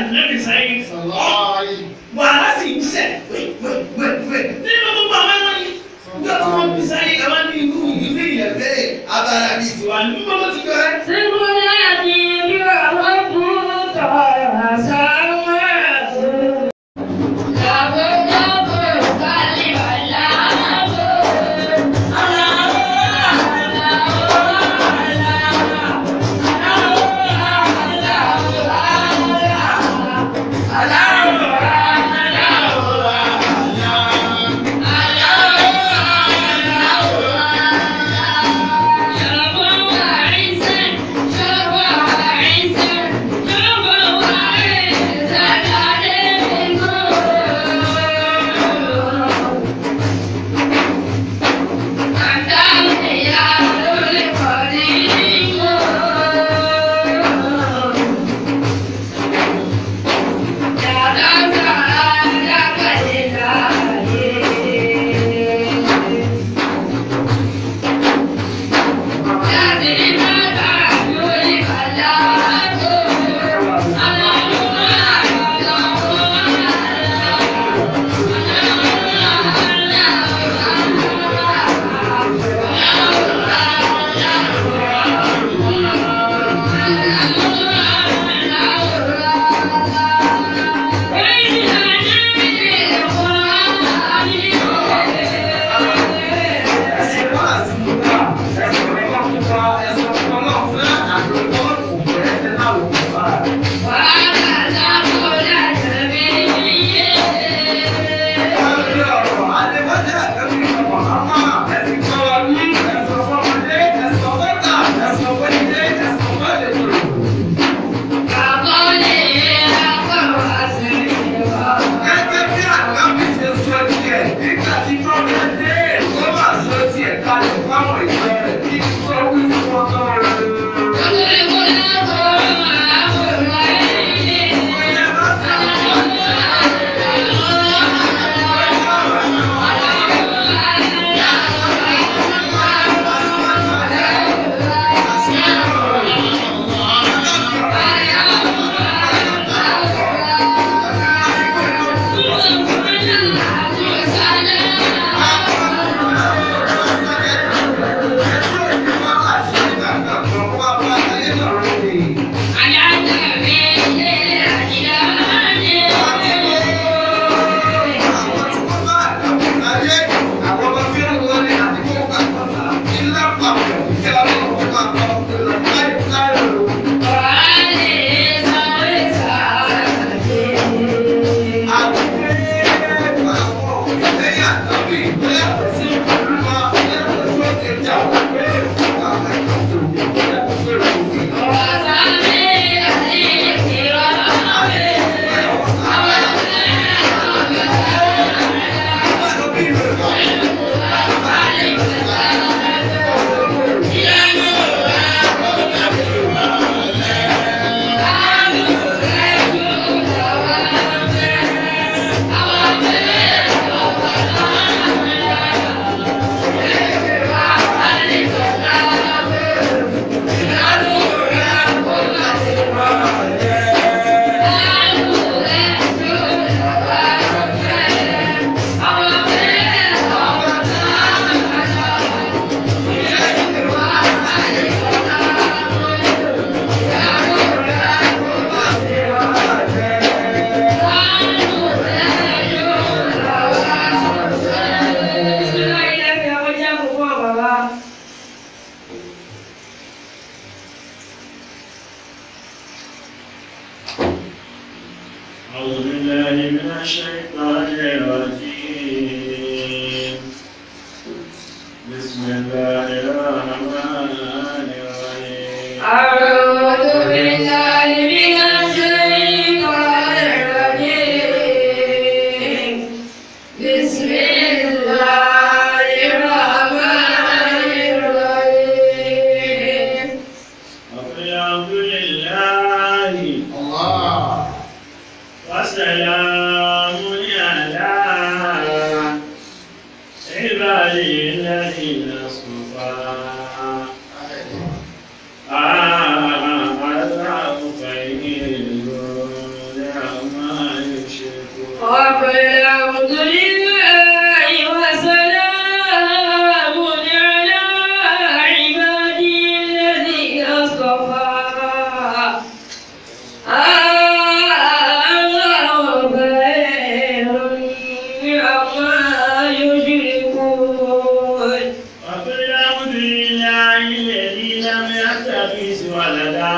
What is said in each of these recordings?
ànábì sáyé. Wàhálà sì ń sẹ̀ wẹ̀ nínú gbogbo àwọn ẹran yìí. Nígbà tí wọ́n bí sáyé, àwọn ní inú ìlú ìyẹn bẹ́ẹ̀ abala bíi tiwa ní gbogbo ti jọ ẹ́. أعوذ بالله من الشيطان الرجيم. بسم الله الرحمن الرحيم. أعوذ بالله من الشيطان الرجيم. بسم الله الرحمن الرحيم. الحمد لله وسلام على عباده الذين اصطفى. الله خير وقل الحمد لله وسلام على عباده الذين اصطفى الله خير عما يشركون. وقل الحمد لله الذي لم يتخذ ولدا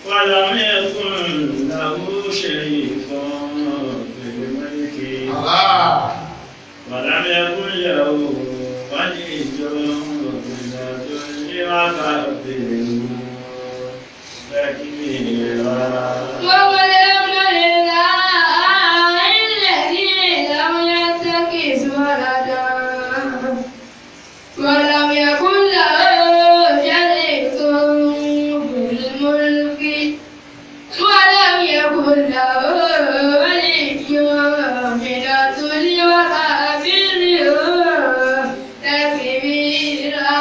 ولم يكن له شريك في الملك ولم يكن له ولي من الذل وكبره تكبيرا. وقل الحمد لله الذي لم يتخذ ولدا ولم يكن له شريك في الملك ولم يكن له ولي من الذل وكبره تكبيرا.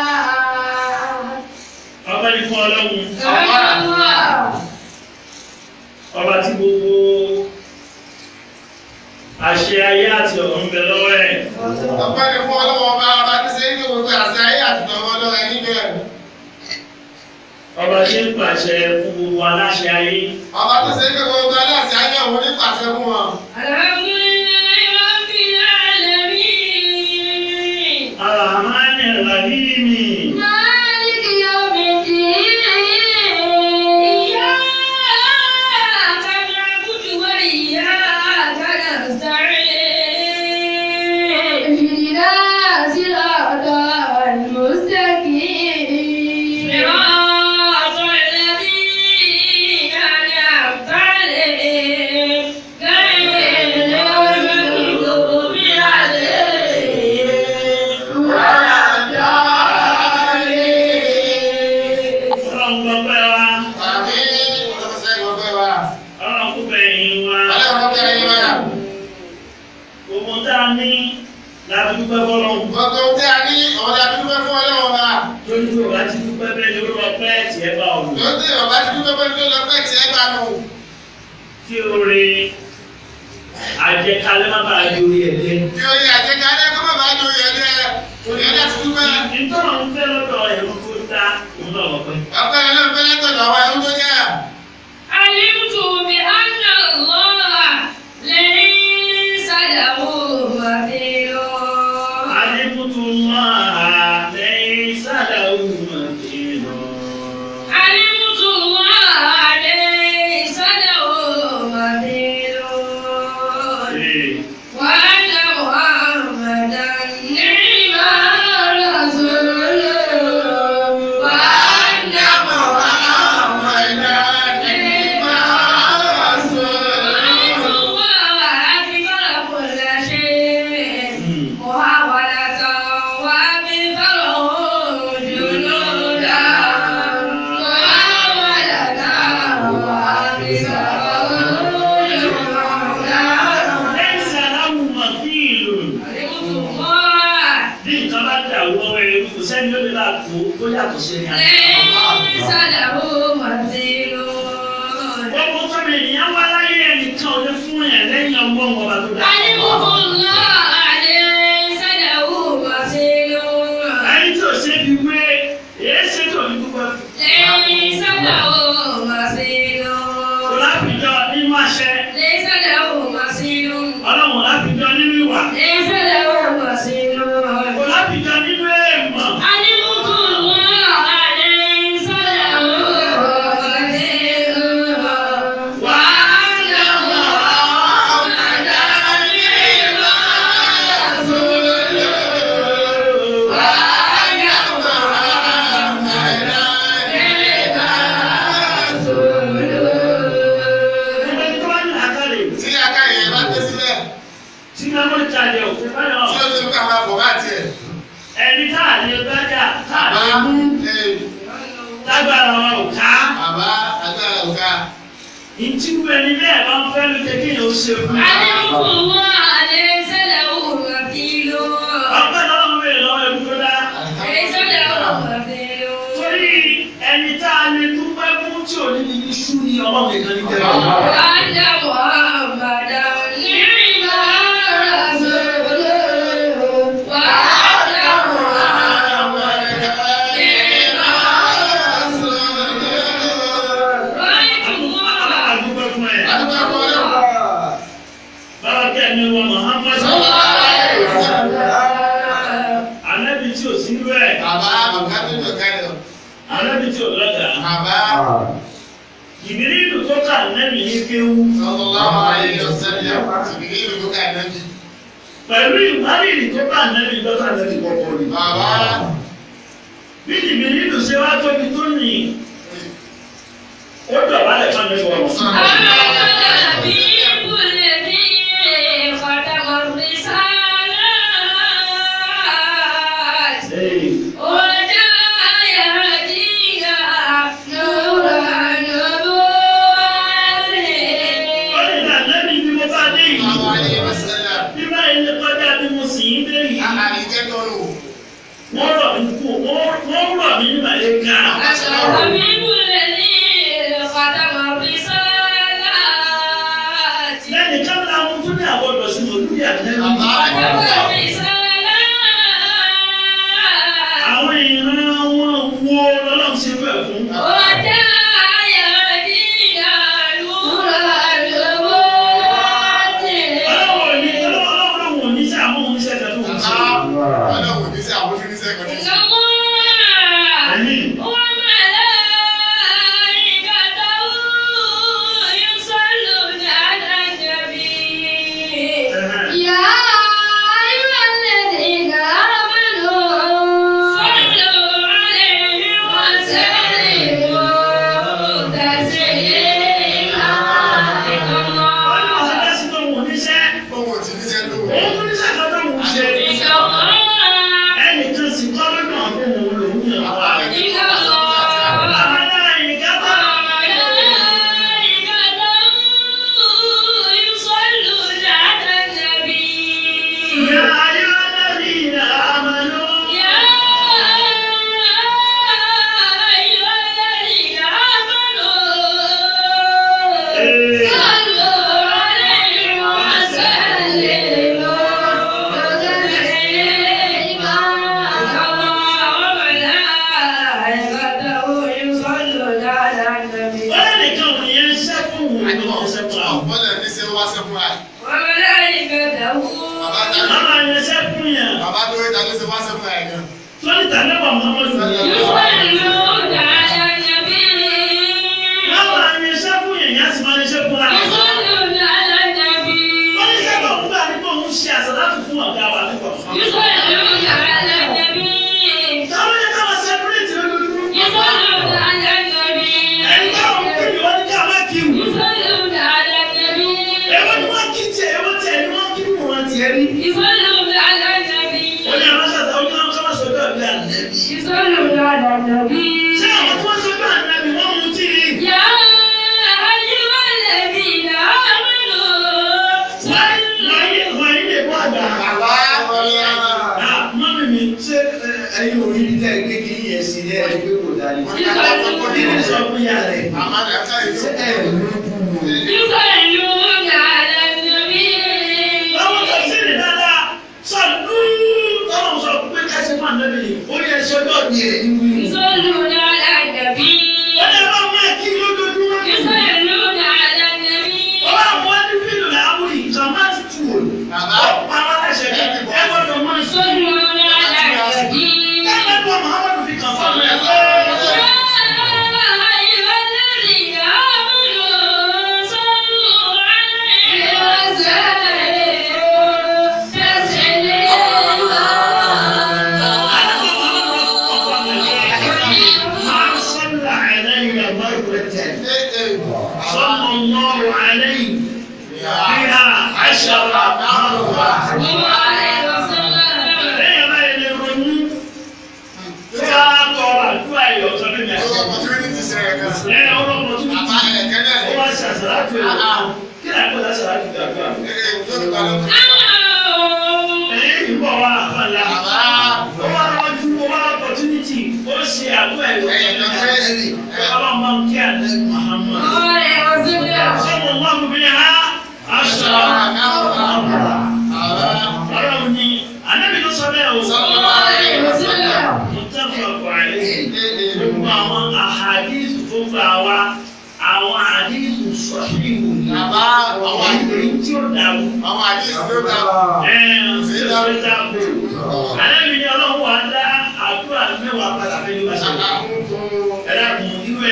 Ọpẹ́ ni fún Ọlọ́run, الله ọba tí gbogbo àṣẹ ayé àti ọ̀run ń bẹ lọ́wọ́ ẹ̀. Ọpẹ́ ni fún Ọlọ́run ọba ọba tí ṣe ń gbé gbogbo àṣẹ ayé àti ọmọ ọlọ́run ẹni bẹ́ẹ̀. Ọba ṣe ń pàṣẹ fún gbogbo aláṣẹ ayé. Ọba tó ṣe ń gbé gbogbo aláṣẹ ayé òun ní pàṣẹ fún wọn. الحمد لله رب العالمين Ar-Rahman Ar-Rahim. مالك يوم الدين إياك نعبد وإياك نستعين اهدنا صراط المستقيم صراط الذين أنعمت عليهم غير المغضوب عليهم ولا الضالين. Ọlọ́run gbọpẹ́ wa, Àmín. Ọlọ́run ṣe gbogbo wa. Ọlọ́run kó bẹ̀yìn wa. Ọlọ́run bẹ̀rẹ̀ yín wá. Gbogbo tá a ní la fi dúpẹ́ fọ́lọ́run. Gbogbo tí a ní òun la dúpẹ́ fún Ọlọ́run ọba. Lórí tó o bá ti dúpẹ́ bẹ́ẹ̀ ni ó lọ pẹ́ tiẹ̀ bá ọ̀nà. Ló tí ọba ti dúpẹ́ pé ló lọ pẹ́ tiẹ̀ gbà nù. Kí oore àjẹkálẹ̀ má bàa di orí ẹ̀ jẹ́. Kí oye àjẹkálẹ̀ kó má bàa di oyè ẹ̀dẹ́. Oyè ẹ̀dẹ́ ti dúpẹ́. Nítorí òun fẹ́ lọ́dọ̀ ẹ̀rú tó dá òun náà lọ pẹ́. Ọpẹ́ Ọlọ́run fẹ́ látọ̀dọ̀ àwọn ẹrú tó jẹ́. علمت بأن الله ليس له مثيل. علمت الله ليس له مثيل. علمت الله ليس له مثيل. وأن محمدا نعم الرسول. وأن محمدا نعم الرسول. علمت الله أكبر كل شيء محاولة وأكثره جنودا. محاولة وأكثره جنودا. ليس له مثيل. علمت الله Bí nǹkan bá dà wọ́ ẹrú kò sẹ́ni ó lè bá tó tó yàtọ̀ sí ẹni àná. ليس له مثيل. Gbogbo tọ́mọ ènìyàn wá láyé ẹnìkan ò lè fún yẹn lẹ́yìn ọgbọ́n ọba tó dá. علمت الله ليس له مثيل. Ẹni tí ò ṣe fi wé èé ṣe tó ní dúpẹ́ fún. ليس له مثيل. Kò láfijọ́ nínú àṣẹ, ليس له مثيل. Ọlọ́run ò láfijọ́ nínú ìwà, ليس له مثيل. kò láfijọ́ nínú èèmọ̀. علمت الله ليس له مثيل. وأن محمدا نعم الرسول. وأن محمدا نعم الرسول. Ẹni tó bá ní làákàlè Tí akáyẹ̀ bá gbé sílẹ̀, tí mẹ́mórì jáde òfin fẹ́ràn tí ó ti ń ká máa bọ̀ bá tiẹ̀. ẹni tá a lè bájà tá a lè Bàbá mú lágbára wọn ò ká. bàbá agbára ọ̀gá. Ìtí wú ẹni bẹ́ẹ̀ bá ń fẹ́ ló jẹ́ kéèyàn ó ṣe fún un. علمت الله ليس له مثيل. Ọpẹ́ lọ́wọ́ bèrè lọ́wọ́ ẹbí tó dá. ليس له مثيل. Torí ẹni tá a lè dúpẹ́ fún tí ò ní ní iṣu ní Ọlọ́run nìkan ní jẹ́. وأن محمدا Jìbìrìlù tó kà nẹ́bì ní kéwú. Sallallahu alayhi wa sallam. Jìbìrìlù tó kà nẹ́bì. Pẹ̀lú ìwárìrì tó kà nẹ́bì lọ́tà nẹ́bì kọ̀ọ̀kan ni. Bàbá. Bí Jìbìrìlù ṣe wá tóbi tó nì, ó dọ̀bálẹ̀ fún mi wọ̀. Wọ́n rọ̀ mí kú, wọ́n rọ̀ mí ní màlẹ́kà. Lẹ́nu kan láwọn tó ní àwọ̀dọ̀ sí olórí àtẹ́lẹ́. Àwọn ìran wọn wo lọ́lọ́run ṣe fẹ́ fún. Ọlọ́run ò ní sí àwọn oníṣẹ́ kan tó ń ṣe. Ọlọ́run ò ní sí àwọn oníṣẹ́ kan tó ń ṣe.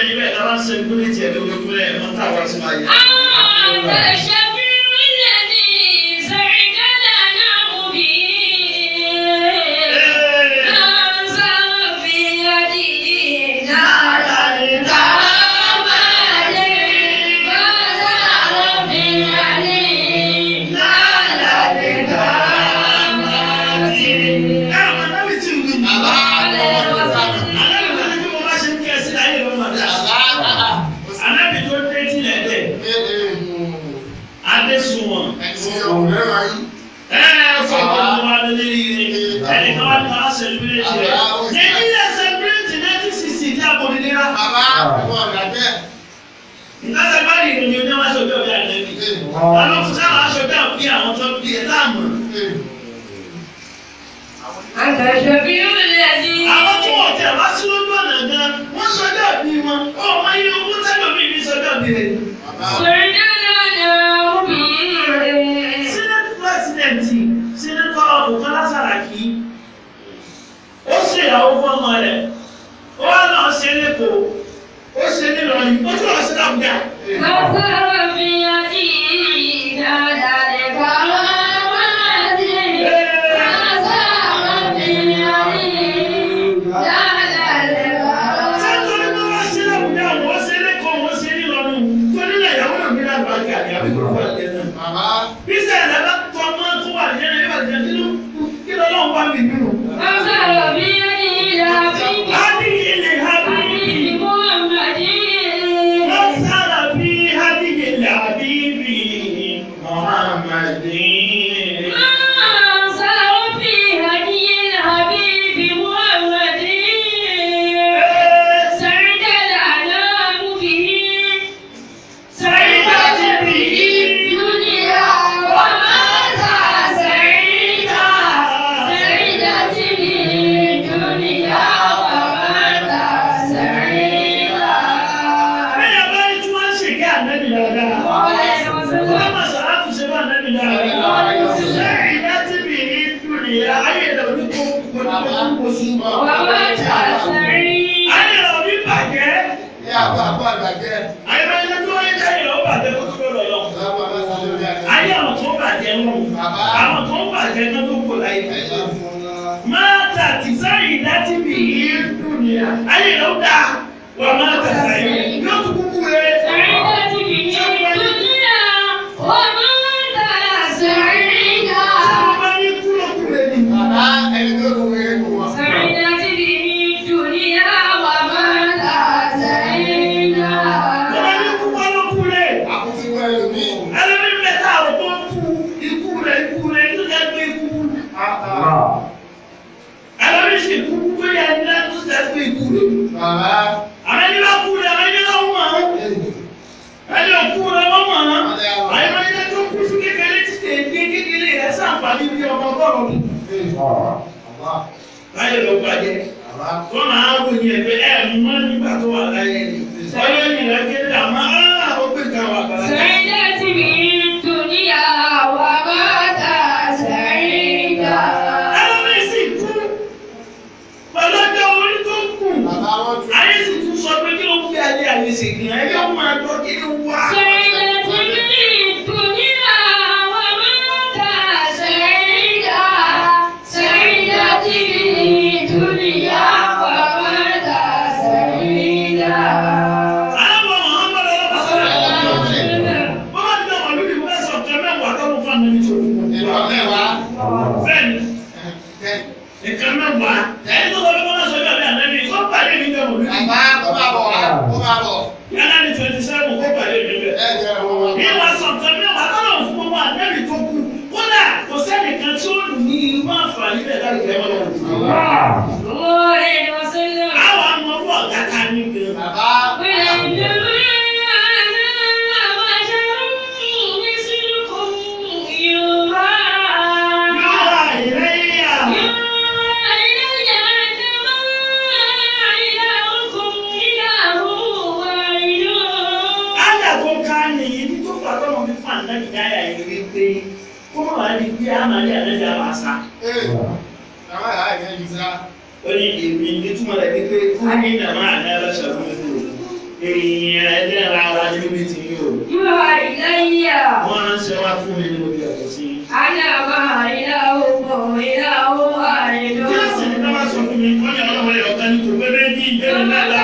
ẹni bẹ́ẹ̀ tá a bá ń sẹlẹ̀bírẹ́tì ẹ̀ lójoojúmọ́ ẹ̀ mọ́ tá a wá sí máa yẹ. أنت الشفيع الذي سعد الأنام به من سار في يده نار الكرامات ما سار في يده نار الكرامات. Ẹ àwọn anábì tí ń wí ni. Anábì tó ní bí mo bá ṣe ń kí ẹ sí ayé ló máa dá. Anábì tó dé tilẹ̀ dẹ̀, Adéṣùwọ̀n. Ẹ ẹ fọ ọmọ wa lórí ire. Ẹnìkan wá ní ká sẹlẹ̀bírẹ́tì rẹ̀. Nàìjíríà sẹlẹ̀bírẹ́tì 1960 tí a kò ní nira. Nǹkan sẹ́gbàrì ìrìn ní wọ́n aṣojú ọ̀bẹ ànábì. Àwọn fúnṣẹ́ aṣojú àbí àwọn tó bí ẹ láàmú. أنت الشفيع الذي Àwọn tí wọ́n tẹ̀ wá sí lójú ọ̀nà gan, wọ́n sọjọ́ àbí wọn. Ó mọ iye owó tẹ́lẹ̀ mi ní sọjọ́ àbí rẹ̀. سعد الأنام به. Senate President Senator Bukola Saraki ó ṣe ìyàwó fún ọmọ rẹ̀. Ó wá lọ ṣe lẹ́kọ̀ọ́, ó ṣe nílọrin, ó tún lọ sí l'Àbújá. فسر في يده نال الكرامات فسر في يده نال الكرامات. Ṣé torí pé wọ́n ṣe l'Àbújá, wọ́n ṣe lẹ́kọ̀ọ́, wọ́n ṣe nílọrin, torí náà ìyàwó náà mi lágbàá àbí àbí kò wà lẹ́nu náà. Bí sẹ́yìn bá tọ́ ọmọ tó wà ní ẹni bá ti jẹ́ kí lọ́lọ́run bá mi nínú. فسر في يده الحبيب Hádìyí lè hábíbì. محمد. Wọ́n sára bí hádìyí lè hábíbì Muhammadin. فسر في هدي الحبيب محمد. سعد الأنام به. سعدت به الدنيا ومات سعيدا. سعدت به الدنيا ومات سعيدا. Bẹ́ẹ̀ bá ní tí wọ́n ń ṣèké ànábì dáadáa. Wọ́n máa sàrátù ṣe bá ànábì dáadáa. Sẹ́yìn láti bì í dùn ní ayé rẹ̀ oníkó oníkó oṣù. ومات سعيدا. Ayé rẹ̀ oní bàjẹ́. Ayé rẹ̀ oní tó yẹ káyé rẹ̀ ó bàjẹ́ kó tó lọ lọ. Ayé àwọn tó bàjẹ́ wọn. Àwọn tó bàjẹ́ náà tó kò láyé. Máa tà tí sẹ́yìn láti bì í dùn ní ayé rẹ̀ ó dáa. Wà máa tà sẹ́yìn. Yóò tún kúkú rẹ̀. سعدت به الدنيا ومات سعيدا. Wọ́n bá ní kúròkúrè ni. سعدت به الدنيا ومات سعيدا. Wọ́n bá ní kúkọ́lókúrè. Ẹlẹ́mí mẹ́ta àròkọ kú ikú rẹ̀ ikú rẹ̀ tó jẹ́ pé ikú. Ẹlẹ́mí sì kú kú tó yẹ ní láti tó jẹ́ pé ikú rẹ̀. Àwọn ẹni bá kú rẹ̀ àwọn ẹni bá wọ́n mọ̀ ọ́n. Ẹni ò kú rẹ̀ wọ́n mọ̀ ọ́n. Àwọn ẹni tó kú sí kékeré tí tè dé kékeré rẹ̀ sàǹfààní bí ọmọ ọgọ́rùn-ún. Láyé ló bàjẹ́. Tó máa ń wòye ẹ̀ pé ẹ̀ mọ́ nígbà tó wà láyé ni. Ọlọ́yin rẹ̀ kéré àmọ́ ó gbé nǹkan wà bàlá. سعدت به الدنيا ومات سعيدا. Ẹlọ́mí sì kú pẹ̀lú ọjọ́ orí tó kù. Ayé sì tún sọ pé kí ló ń gbé ayé ayé sì gbìn ayé ọmọ àgbọ̀ kí ló wá. سعدت به الدنيا ومات سعيدا. سعدت به الدنيا ومات سعيدا. Alábọ̀ Muhammad ọlọ́pàá sọ̀rọ̀. Bọ́lá ti dá màlúù bí wọ́n sọ ọ̀kẹ́ mẹ́wàá tó ń fún àná nítorí fún wọn. Bẹ́ẹ̀ni, nǹkan mẹ́wàá. Ẹni tó sọ pé wọ́n sọ bí àbí ànábì kó pàdé mi jẹ́ mọ̀lúù. Yálà ní 27 kó pàdé mi bẹ̀. Bí wọ́n sọ ọ̀kẹ́ mẹ́wàá tó lọ fún gbogbo ànábì tó kù. Kódà kò sẹ́nìkan tí ó lù ní irú àǹfààní bẹ́ẹ̀ láti fẹ́ mọ́ lọ́wọ́. الله عليه وسلم. Àwọn ọmọ ọwọ́ ọ̀gá ta ní gan. وإنما أنا بشر مثلكم يوحى. Yóò ìrẹ́yà. يوحى إلي أنما إلهكم إله واحد. Áyà tó ká ní ibi tó fà tọ́mọ mi fún ànábì ní àyà yìí wípé kó má wàá di pé àmàlẹ́ ànábì àmà sá. Ó ní èmi ní túmọ̀ rẹ̀ ní pé kú ní ìdààmú àná ẹlẹ́sẹ̀ ló ń fò. Èèyàn ẹlẹ́ra ara ní bíbí ti yín o. Yúwa ìlẹ́yà. Wọ́n ránṣẹ́ wá fún mi ní mo bí ọ̀tọ̀ sí. Àdàmà ìlà òkò ìlà òwò àìlú. Kí ló sì ní ká máa sọ fún mi? Wọ́n ní ọlọ́run ẹ̀yọ̀ kan ní kò pé méjì ìbéèrè mẹ́ta.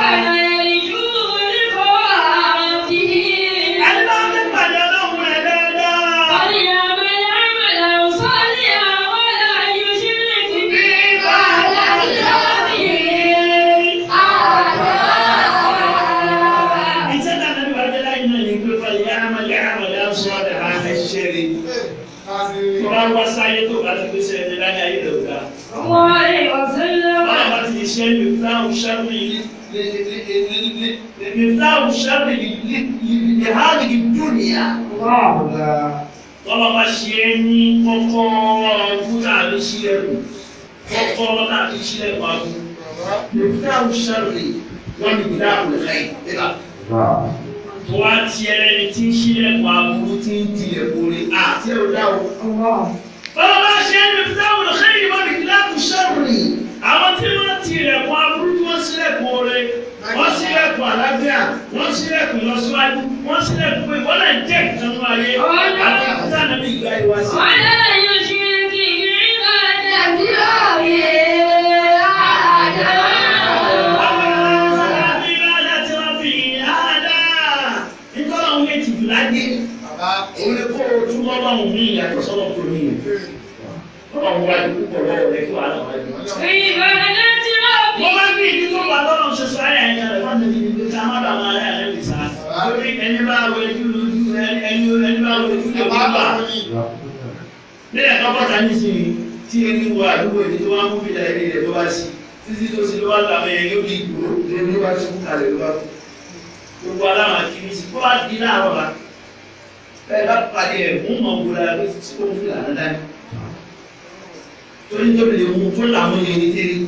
Ẹni bá ń pàdé ọlọ́run rẹ̀ dáadáa. Iṣẹ́ tá a nàbí wàá jẹ́ láyé náà ní pé fàlẹ́ àmàlẹ́ àmàlẹ́ aṣọ àdá ẹ̀ṣẹ̀ rẹ̀. Tó bá wá sáyé tó bá ti pèsè ẹni láyé ayé rẹ̀ ò dáa. Báwo bá ti ṣe miftahu sharri li hadhihi dunya. Tọ́lọ́ bá ṣe é ní kọ́kọ́rọ́ ọdún tàbí sílẹ̀kùn. Kọ́kọ́rọ́ tàbí sílẹ̀kùn abu. Miftahu sharri wọ́n ní miftahu al-khayr. Tó wá ti ẹlẹ́ni tí ń sílẹ̀kùn aburú tí ń tilẹ̀kùn rí àti ẹ̀rọ dáwọ́. Bọ́lá bá ṣe é miftahu al-khayr wọ́n ní miftahu sharri. Àwọn tí wọ́n ti ilẹ̀kùn aburú tí wọ́n sílẹ̀kùn oore, wọ́n sílẹ̀kùn àlàáfíà, wọ́n sílẹ̀kùn ìlọsíwájú, wọ́n sílẹ̀kùn pé wọ́n náà jẹ́ ìkànnú ayé àti ìkúta nàbí ìgbà ìwá sí. Òun lè kó o túmọ̀ lọ́hùn mí ìyàtọ̀ sọ́dọ̀ tó ní ìlú. Ọlọ́run wájú púpọ̀ lọ́wọ́ rẹ̀ kí wàhálà wájú. Mo máa ń bí ìdí tó wà lọ́nà ṣe sọ ayé àyíká rẹ̀ fún àtẹ̀jú ní ká má bàa máa rẹ̀ rẹ̀ sá. Torí ẹni bá wẹjú lójú ẹni bá wẹjú lè wú bà. Nílẹ̀ tó bọ́ta nísìnyí tí ẹni wo àdúgbò ìdí tó wá mú fìlà ẹni rẹ̀ tó bá sí. Títí tó sì ló wá lọ àwọn ẹyẹ yóò di ìgbò ló bá ṣubú kalẹ̀ ló bá kú. Gbogbo aláwọ̀ àkíní sí kó wá di láàárọ̀ bá. Bẹ́ẹ̀ bá pàdé ẹ̀ mú mọ̀ gbọ́dọ̀ pé tí kò ń fìlà náà dání. Torí tó lè mú tó làwọn yẹn ní tẹ́lẹ̀ kú.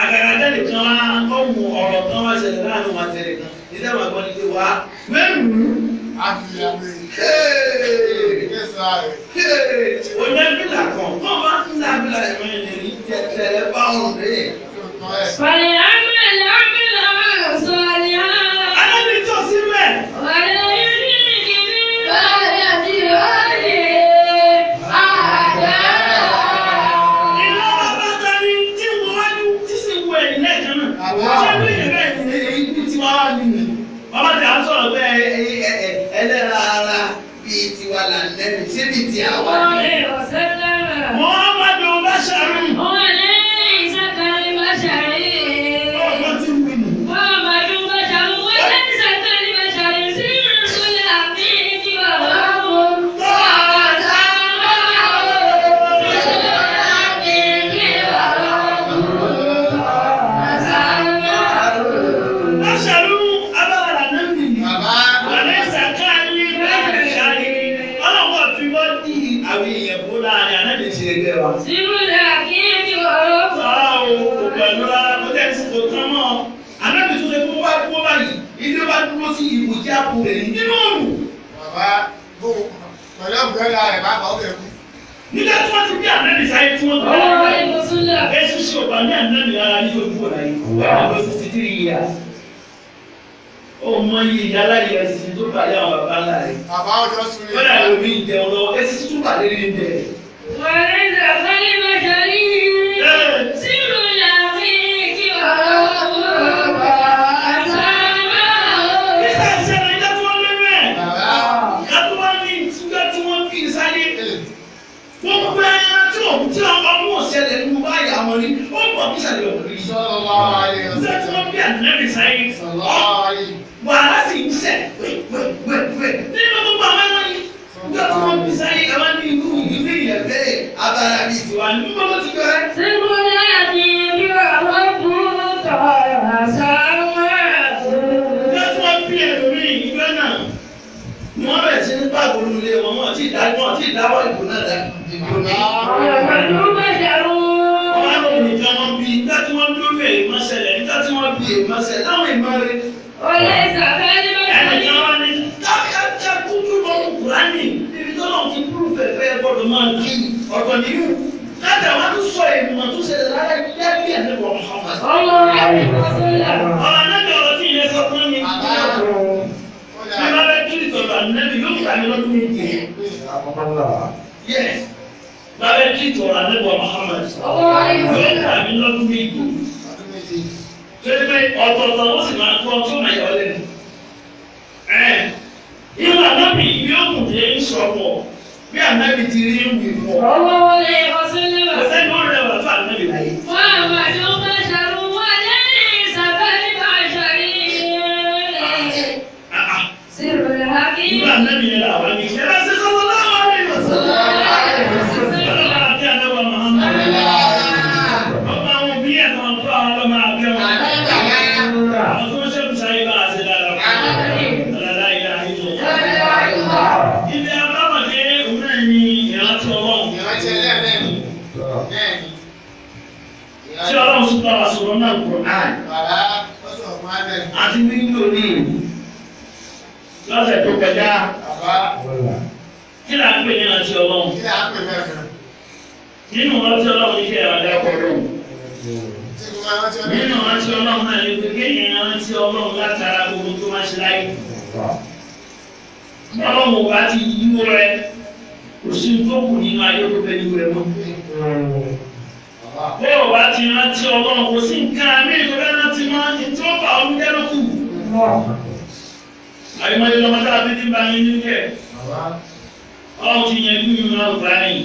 Àgàgà tẹ́lẹ̀ kan wá kọ́mù ọ̀rọ̀ kan wá ṣẹlẹ̀ láàrin wọn tẹ́lẹ̀ kan. Ìdá wà gbọ́ ni pé wá mẹ́rù. Onífìlà kan kọ́ bá ń la fìlà ẹ̀mọ́ ẹ̀ lè tẹ̀lé bá ọ̀rùn rẹ̀. Alábí tó síbẹ̀. Bàbá tí a ń sọ̀rọ̀ pé ẹlẹ́ra ara bíi tiwa là lẹ́nu ṣé bíi ti àwa ni. Muhammadu Basharu. Ọmọ tí ń wí nù. Basharu abára náà nìyí. Àlẹ́ ìsàkáyé báṣárì. Ọlọ́wọ́ fi wọ́n di àwọn èèyàn bó láàrin àná lè ṣe ẹgbẹ́ wa. Rárá o, kò pẹ̀lú rárá, kò tẹ̀ sí kò tán mọ́. Ànábì tó ṣe kó wá kó báyìí, ilé wa dúró sí ibùjẹ́ àpò rẹ̀ nínú òrùn. Nígbà tí wọ́n ti bí ànábì sáyé tí wọ́n gbọ́. Èsì ṣe ọ̀bà ní ànábì rárá ní ojú ọ̀la yìí. Wọ́n ti 63 years. Ó mọ iye ìyá aláyẹ ẹ̀sìn tó bàlẹ́ àwọn bàbá ńlá rẹ̀. Wọ́n dà lómi ìjẹun lọ, èsì tún bàlẹ́ ní ìjẹ. Nígbà ìṣẹ̀lẹ̀ ìjọ tí wọ́n lóyún ẹ̀. Ìjọ tí wọ́n ní ìjọ tí wọ́n bí sáyé. Gbogbo ẹran tí òun tí ọmọ mú òṣèlè nínú báyà wọn ni ó pọ̀ bí ìṣẹ̀lẹ̀ òun rí. Ìjọ tí wọ́n bí ànábì sáyé. Wàhálà sì ń ṣẹ̀ wẹ́wẹ́wẹ́ nínú gbogbo àwọn ẹran yìí. Ìjọ tí wọ́n bí sáyé àwọn ní inú ìlú ìyẹn bẹ́ẹ̀ abara bíi tiwa ní gbogbo ti jọ ẹ́. Ìjọ tí wọ́n bí ẹlòmíì ìjọ náà ni wọ́n bẹ̀rẹ̀ sí ní pàgọ́ olùlé wọn, wọ́n ti dáwọ́ ìbò náà dá ìbò ní. Wọ́n á lọ nìkan wọ́n bí nígbà tí wọ́n lórí èèmọ̀ ṣẹlẹ̀ nígbà tí wọ́n bí èèmọ̀ ṣẹlẹ̀ láwọn ìmọ̀ rẹ̀. Ẹnìkan wá ní kákáká kúkú lọ́wọ́ Kùránì níbi tó lọ́wọ́ ti kúrú fẹ̀fẹ́ gbọ́dọ̀ máa kí ọ̀tọ̀ nínú. Kájà wá tún sọ èèmọ̀ tó ṣẹlẹ̀ lára yẹ́bí ẹ̀ nípa Muhammad. Ọ̀rọ̀ anábì ọ̀rọ̀ tí ìyẹn sọ fún mi. Bí wọ́n bẹ kí ìtọ̀rọ̀ anábì yóò gbà mí lọ́dún méje. Yes. Bá bẹ kí ìtọ̀rọ̀ anábì Muhammad yóò gbà mí lọ́dún méje. Ṣé pé ọ̀tọ̀ọ̀tọ̀ ó sì máa kọ́ tó máa yọ lẹ́nu? Irú anábì yóò kù dé ń sọ̀pọ̀ bí anábì ti rí ń wí fún ọ. Ọ̀sẹ̀ ni ó rẹwà tó anábì láyé. Irú anábì yẹn làwọn ní ìṣẹ́ bá ṣe sọ́wọ́ láwọn àrẹ ìwọ̀sán. Ọlọ́run àti anábì Muhammad. Ọba àwọn òbí ẹ̀ tó ń fún àwọn ọlọ́mọ àbẹ́ wọn. Àwọn tó ń ṣẹ́kù sáyé bá a ṣe dára fún wọn. Ọlọ́lá ilé ayé lọ. Ibi abáwọ̀dé òun náà ni ìrántí Ọlọ́run. Tí Ọlọ́run sún bá wa sọ̀rọ̀ náà Kùránì. Àti wíńdò ní ìlú. Lọ́sẹ̀ tó kọjá. Kí là ń pè ní ìrántí Ọlọ́run? Nínú ìrántí Ọlọ́run ní kí ẹ̀rọ adákọ̀ Ọlọ́run. Nínú ìrántí Ọlọ́run náà ni pé kéèyàn rántí Ọlọ́run látara gbogbo tó máa ṣe láyé. Ọlọ́run ò bá ti yíwó rẹ, kò sí tó kù nínú ayé tó fẹ́ yíwó rẹ mọ́. Bó o bá ti rántí Ọlọ́run, kò sí nǹkan àmì ìfẹ́ rántí mọ́, ní tí ó bá ọdún jẹ́ ló kù. Àyùmọ̀lẹ́ lọ́mọ tá a fi ti ń ba yín nínú jẹ́. Ọlọ́run ti yẹn dúró náà báyìí.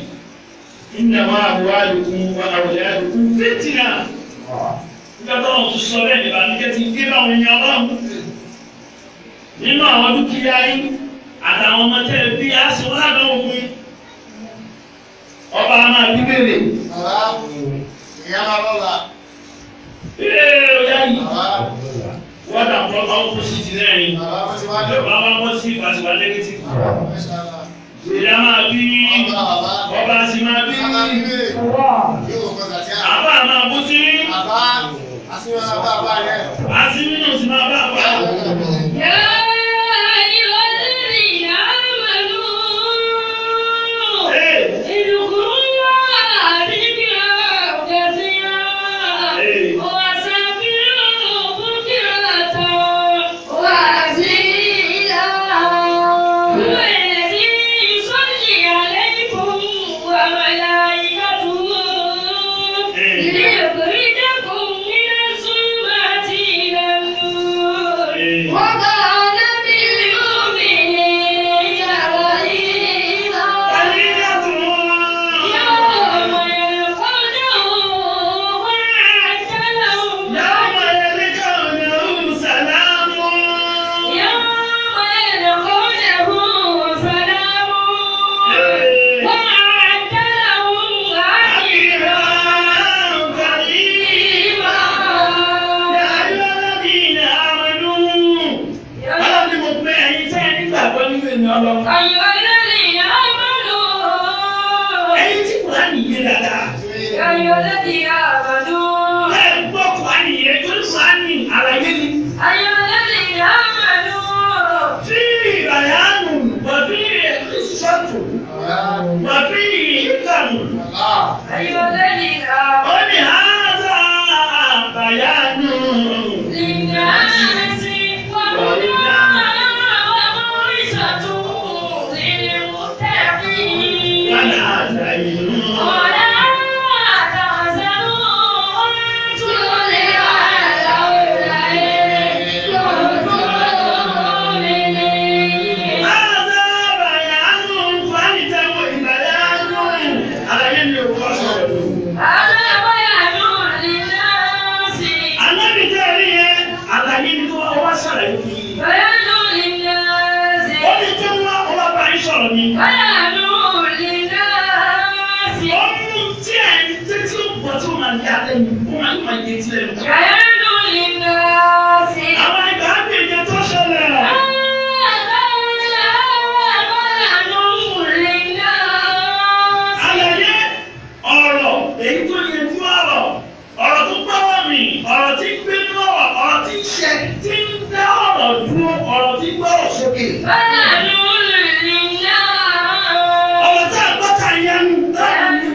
Innama amwalukum wa awladukum fitna. Nígbà táwọn tún sọ bẹ́ẹ̀ níbànújẹ́ ti dé báwọn èèyàn Ọlọ́run. Nínú àwọn dúkìá yín àtàwọn ọmọ tẹ́ ẹ bí aṣọ ládàá fún yín. Ọba máa bí bèrè. Ee ọ̀yá yìí. Wọ́n dà pọ̀ opposite náà ni. Bàbá wọn sí ìfàsíwá negative. Ìyá máa bí ọba sì máa bí. Àbá máa bú sí. Àsínú sì máa bá fa. Ọ̀rọ̀ tí a gbọ́ ta yẹnu tá a ní.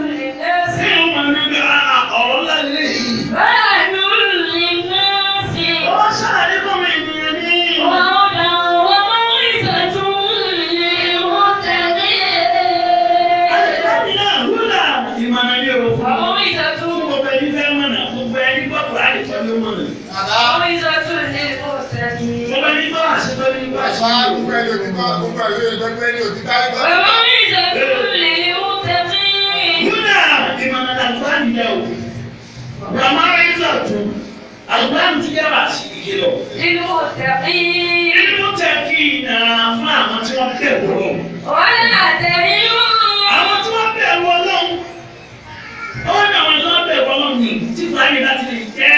òtítọ́ ní wá sí. Húdà ìmọ̀nà àlùkùránì jẹ́ o. Ràmárísà tún àlùkùránì ti jẹ́ wá sí ìkìlọ̀. Inú tẹ̀kí náà fún àwọn tí wọ́n bẹ̀rù Ọlọ́run. Àwọn tí wọ́n bẹ̀rù Ọlọ́run. Ó ní àwọn tí wọ́n bẹ̀rù Ọlọ́run ní tí Kùránì láti lè jẹ́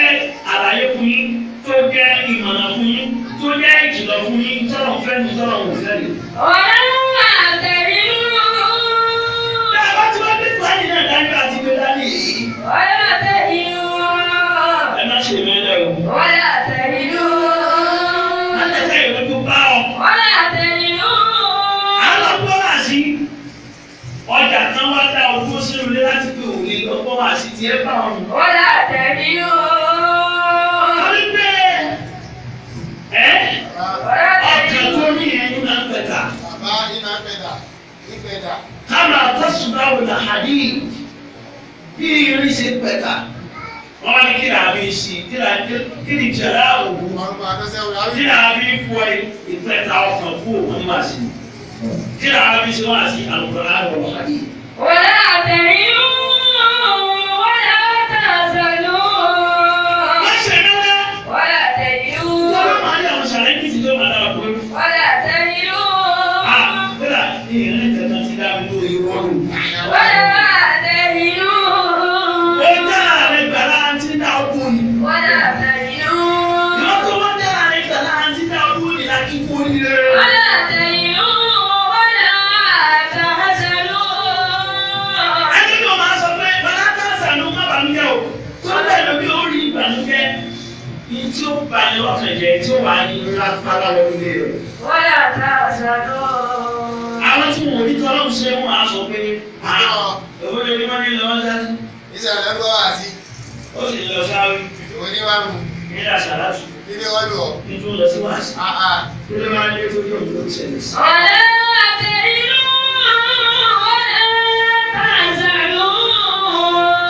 àlàyé fún yín, tó jẹ́ ìmọ̀nà fún yín, tó jẹ́ ìkìlọ̀ fún yín, tọ́lọ̀ fẹ́ mi tọ́lọ̀ ò fẹ́ mi. Bí a bá ti wá dé Kùránì náà dání àti gbé dání yìí. Ẹ má ṣe mẹ́lẹ̀ o. Má tẹ̀tẹ̀ ìrọ́jú bá ọ. Alọ́gbọ́ wà sí ọjà kan wá dá ọdún sínú ilé láti pé òun lè lọ́gbọ́ wà sí tiẹ̀ bá ọ̀run. Torí pé ẹ́ ọkàn tó ní ẹni máa ń pẹ̀ta. Káma tọ́sùdáwò là hàdí bí irin ṣe pẹ̀ta. Wọ́n wá ní kí làá fi ṣe kí ni jẹ̀rá òwú kí làá fi fọ ìpẹ̀ta ọkàn kú òun ní wàá sí. Kí làá fi ṣe wàá sí Al-Qur'an wal hadith. Má ṣe mẹ́lẹ́. Tọ́lá máa ní àwọn ṣàlẹ́jì tí tó máa dára pé. Kódà ní ìrìn kankan ti dá mi lórí rọ́ọ̀lù. Ó dá ààrẹ gbàlá àti dá ọdún ni. Ìwọ́n tó wọ́n dá ààrẹ gbàlá àti dá ọdún ni láti kú oríire. Ẹni tó máa sọ pé bàlá tàṣà ló má bànújẹ́ o. Tó bẹ́ẹ̀ ló bí ó rí ìbànújẹ́. Ní tí ó bá ní ọkàn jẹ́ tí ó wà ní rápálá lọ ilé rẹ̀. Àwọn tí wọn ò ní tọ́lọ́mù ṣe wọn á sọ pé owó lórí wọn ní lọ́wọ́ sáré. Ó sì lọ sáré nílà sàlátù nítorí lọ sí wàásù. Kí ló máa ń lé tó yóò ló ṣẹlẹ̀ sí.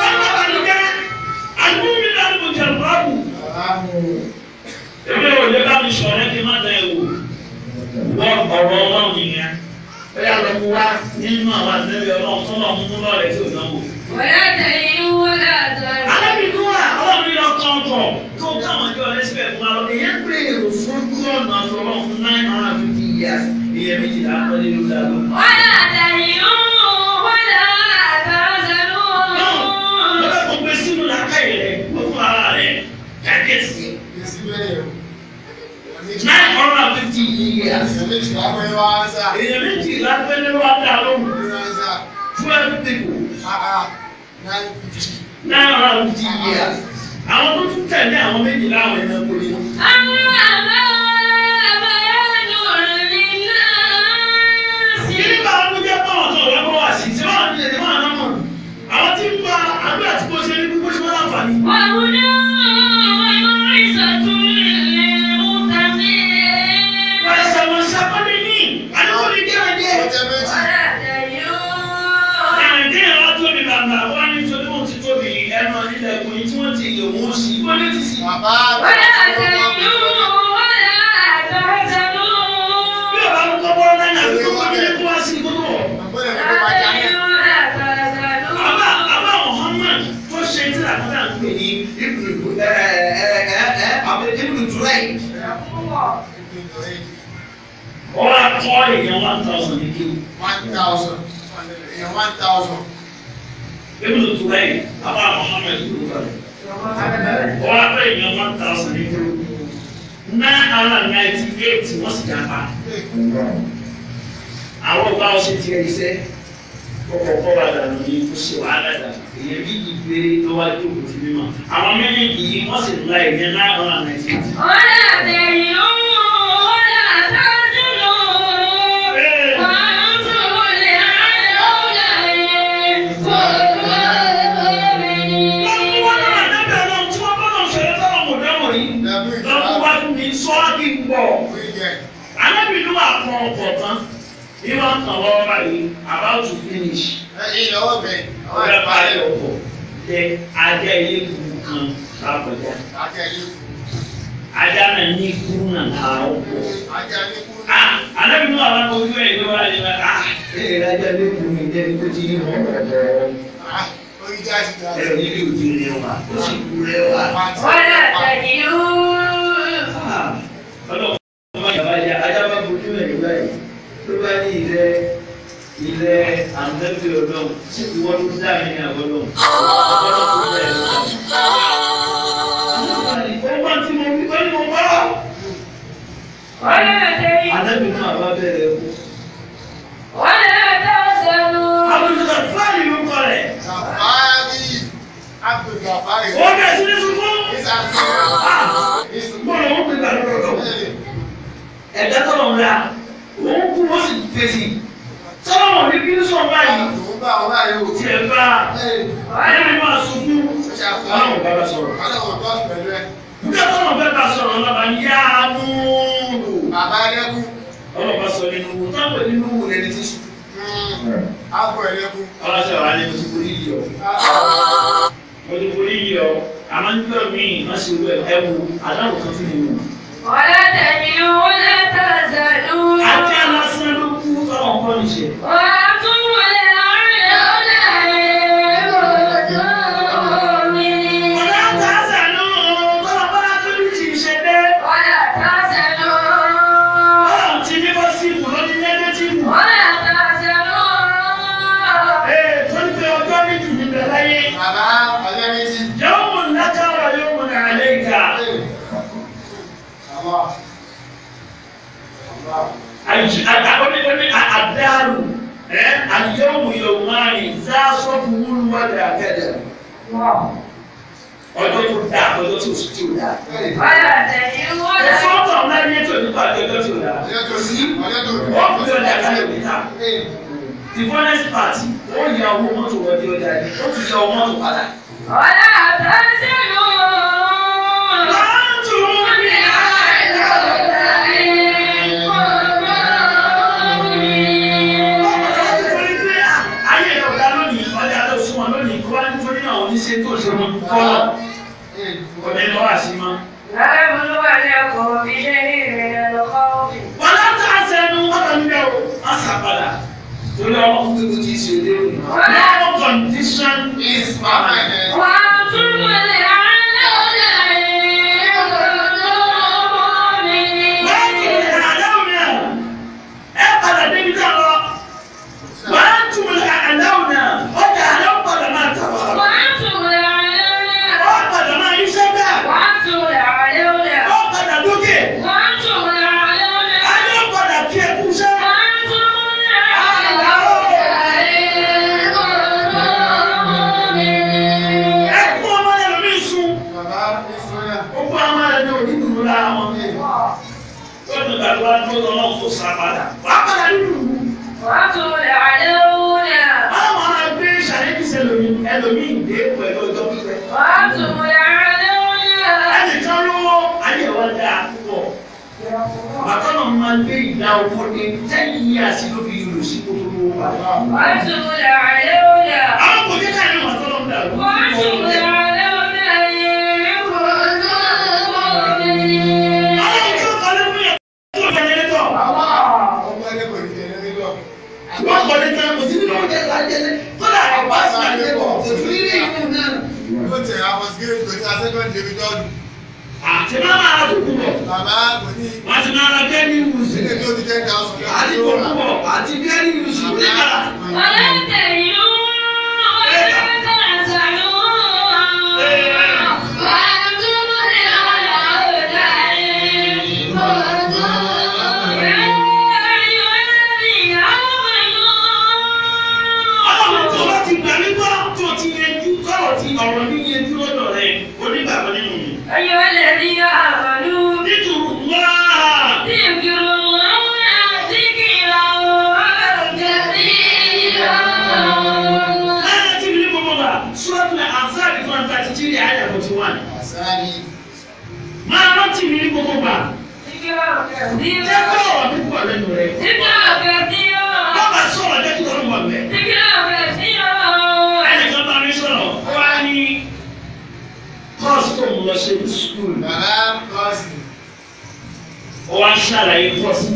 Báwo bá ní jẹ́ àdúgbò mi náà mo jẹ̀ rọ́ọ̀bù. Èmi ò lè bá mi sọ̀rọ̀ kí n má dán ewu. Wọ́n ọ̀rọ̀ Ọlọ́run nìyẹn. Ó yà lọ mú wá nínú àwọn àtẹ́lẹ̀ Ọlọ́run tó lọ mú lọ́rẹ̀ tí ò dánwò. Alábìínú wa Ọlọ́run ní lọ kọ̀ọ̀kọ̀ tó káwọn ọjọ́ rẹ síbẹ̀ fún wa lọ. Èyàn pé èrò fún ọ̀nà àtọ̀rọ̀ fún 950 years. Ìyẹn méjìlá pẹ́lú ló dá lọ. Lọ́dọ̀ kò gbé sínú làákàyè rẹ̀ kó fún ara rẹ̀ kàkẹ́sì. 950 years. Èèyàn méjìlá pẹ́lú ló wá dá lóhùn. 12 people. 950 years. Àwọn tó tún tẹ̀lé àwọn méjìlá àwọn ẹranko ni. Kí ni bá wọn jẹ́ báwọn tó ọ̀rẹ́ bọ́ wá sí? Ṣé báwọn ní ẹ̀dẹ̀ máa náà mọ̀? Àwọn tí ń bá àdúrà tí kò ṣe ní gbogbo ṣe wọ́n láǹfààní. Wàṣàwàṣà kọ́ni ní àdúgbò ní díẹ̀ díẹ̀. Nàìjíríà wá tóbi bàbá wá ní torí wọn ti tóbi ẹnu ilẹ̀kùn yìí tí wọ́n ti lè wọ́n sí. Wọ́n ní ti sí. Bí ọba ń kọ́ bọ́lá náà àbí kó wọ́n ní kó wá sí kó tó wọ̀. Àbá Muhammad tó ṣe tí làkútà ń pè ní Ibnu Jurayj. Wọ́n á kọ́ èèyàn 1,000 ní kí. 1,000. Ibnu Jurayj, Àbá Muhammad ló kọ́ rẹ̀. Wọ́n á kọ́ èèyàn 1,000 ní kí. 998 wọ́n sì jápa. Àwọn ọba ọ̀sẹ̀ ti ẹ̀ iṣẹ́. Kọ́kọ́ kọ́ wa dànù ní kó ṣe wàhálà dànù. Èèyàn méjì péré ló wá jókòó ti mímọ́. Àwọn méjèèjì yìí wọ́n sì la èèyàn 998. Lọ́kùn wá náà dábẹ́ ọlọ́run tí wọ́n bá náà ṣẹlẹ̀ tọ́lọ̀ mọ̀ dáwọ̀ yìí. Lọ́kùn wá fún mi sọ́ kí n gbọ́. Alábìínú wà kọ́ ọkọ̀ tán. Ìwà ń kàn lọ́wọ́ báyìí about to finish. Ọ̀rẹ́ parí ọkọ̀ tẹ ajá ilé kúrú kan lápẹjá. Ajá náà ní kúrú náà ha ó pọ̀. Ànábì Nuhu àwọn ojú ẹ̀ ló wá ní bá ìrajà lẹ́kùn mi jẹ́ ní tó ti ní wọn ọ̀dọ́. Ẹ̀rọ ní kí o ti rẹwà, ó sì kú rẹwà. ولا تهنوا Ọlọ́run bá yàrá ya ajá bá bojú ẹ̀ nígbà yìí ló bá ní ilẹ̀ ilẹ̀ ànábì Ọlọ́run sí ìwọ ló dá mi ní àbọ̀ lọ́hùn. Ọlọ́run tó dá ẹ̀ lọ́hùn. Ó tí mo wí ó ní mo gbọ́. ولا تهنوا Ànábì náà bá bẹ̀rẹ̀ kú. ولا تحزنوا Àbùdùkà fáàlì ló kọ rẹ̀. Ó bẹ̀rẹ̀ sí ní sunkún. Bọ́ọ̀lù ó gbé gbàdúrà lọ́dọ̀. Ẹ̀dá tọ́lọ̀ ń ra. Òun kú ó sì fèsì. Tọ́lọ̀ wọn ní bínú sọ̀rọ̀ báyìí. Tiẹ̀ bá Ànábì máa sunkún. Ọlọ́run bá bá sọ̀rọ̀. Nígbà tọ́lọ̀ fẹ́ bá sọ̀rọ̀ ọlọ́ba ní yá múlù. Bàbá ẹlẹ́kùn, Ọlọ́ba sọ nínú wù. Táwọn nínú wù lẹni tí sùn. àbọ̀ ẹlẹ́kùn. Ọlọ́sẹ̀ wà ní mo ti forí yìí ọ. Mo ti forí yìí ọ. Àmọ́ nígbà míì má ṣe wú ẹ wo àdáwò kan tún nínú. ولا تهنوا ولا تحزنوا Ajá lásán ló kú tọ́lọ̀ ń kọ́ níṣẹ́. وأنتم الأعلون إن كنتم مؤمنين Ọ̀dà tàṣà ló tọ́lọ̀ bá tóbi tì í ṣe dé. ولا تحزنوا Ọlọ́run ti ní bọ́síìmù lóní nẹ́gẹ́tìfù. ولا تحزنوا Ee torí pé ọjọ́ méjì níbẹ̀ láyé. Bàbá ọjọ́ méjì. Yawmun laka wa yawmun alayka. Àdáàrù al-yawmu yawmani za sọ́fù wúlúwàdà kẹ́dẹ̀. Ọjọ́ tó dáa ọjọ́ tí ò sí tí ò dáa. ولا تهنوا ولا Ẹ̀fọ́ tọ̀ láyé tó nípa ọjọ́ tí ò dáa. Wọ́n kú ọjà kálẹ̀ òní ta. The funnest part, ó yà owó mọ́tò wọlé ọjà ni, ó tún yà owó mọ́tò padà. ولا تحزنوا Wọ́n tún ní Torí pé ayé ọ̀gá lónìí, ọjà ló sún wọn lónìí, kó wá nítorí náà oníṣe tó ṣe wọn kọ́lọ̀. Ọ̀dẹ lọ́wọ́ àṣìmọ́. لنبلونكم بشيء من الخوف Wọ́n láti àṣẹnu ọ̀dọ̀ níbẹ̀ o, má sàpadà. Torí ọmọ kúkú ti ṣe léwu. No condition is permanent. وأنتم الأعلون إن كنتم مؤمنين Wọ́n tún àdáwò náà. Ẹ padà débi tá a lọ. Wọ́n tún àdáwò náà. Ọjà àdáwò padà máa tà wá. وأنتم الأعلون Ó padà máa yíṣẹ́ bẹ́ẹ̀. وأنتم الأعلون Ó padà dókè. وأنتم الأعلون Ayé ó padà kí ẹ kú iṣẹ́. وأنتم الأعلون إن كنتم مؤمنين Ẹ kú ọmọ ẹlòmíì sun. Ó kú ọmọ ẹlòmíì ò ní dùn lára wọn. Ó dùn gbàdúrà tó tọ́ kó sá padà. Wàá padà nínú ìlú. وأنتم الأعلون Báwo máa gbé ṣàlẹ́bíṣẹ́ ẹlòmíì ẹlòmíì dé pẹ̀lú ọjọ́ pípẹ́? وأنتم الأعلون Ẹnìkan lówó ayé wa dáa púpọ̀. Bàtà náà máa gbé ìdá owó ní 10 years ló fi yòrò sí kótó lówó wa. وأنتم الأعلون Àwọn kò jẹ́ káyọ̀ wà tọ́lọ́ ń dàrú. وأنتم الأعلون إن كنتم مؤمنين Àwọn tí ó kọ́lé fún yẹn tó jẹnẹrétọ̀. Wọ́n kọ́lé tán kò sí nínú oúnjẹ lájẹlé. Kódà ọ̀pá sì máa dé bọ̀ kò tún rí ìlú náà. Àti máa máa ra tó kú bọ̀. Wọ́n ti máa ra bẹ́ẹ̀ ní ìwùsùn. Àti kò kú bọ̀ àti bẹ́ẹ̀ ní ìwùsùn nígbà. ولا تهنوا ولا تحزنوا وأنتم الأعلون إن كنتم يا أيها الذين آمنوا Ọlọ́run tó bá ti gbà mí gbọ́ tó ti yanjú tọ́rọ̀ ti ọ̀rọ̀ mi yanjú lọ́dọ̀ rẹ̀ onígbàgbọ́ nínú mi. أيها الذين آمنوا Nítorí wá. اذكروا الله ذكرا كثيرا Láyé tí mi ní gbogbo gbà, Suratul Ahzab 133 àyà 41. Máa rántí mi ní gbogbo gbà. ذكرا Jẹ́ كثيرا kí ọ̀rọ̀ mi pọ̀ lẹ́nu rẹ̀. ذكرا كثيرا Bàbá sọ̀rọ̀ jẹ́ kí tọ́lọ́ wà bẹ́ẹ̀. ذكرا كثيرا Ẹnìkan bá mi sọ̀rọ̀, ó wá ní kọ́ọ̀sì tó ń lọ ṣe ní sùkúlù. Ó wá ṣàlàyé kọ́ọ̀sì.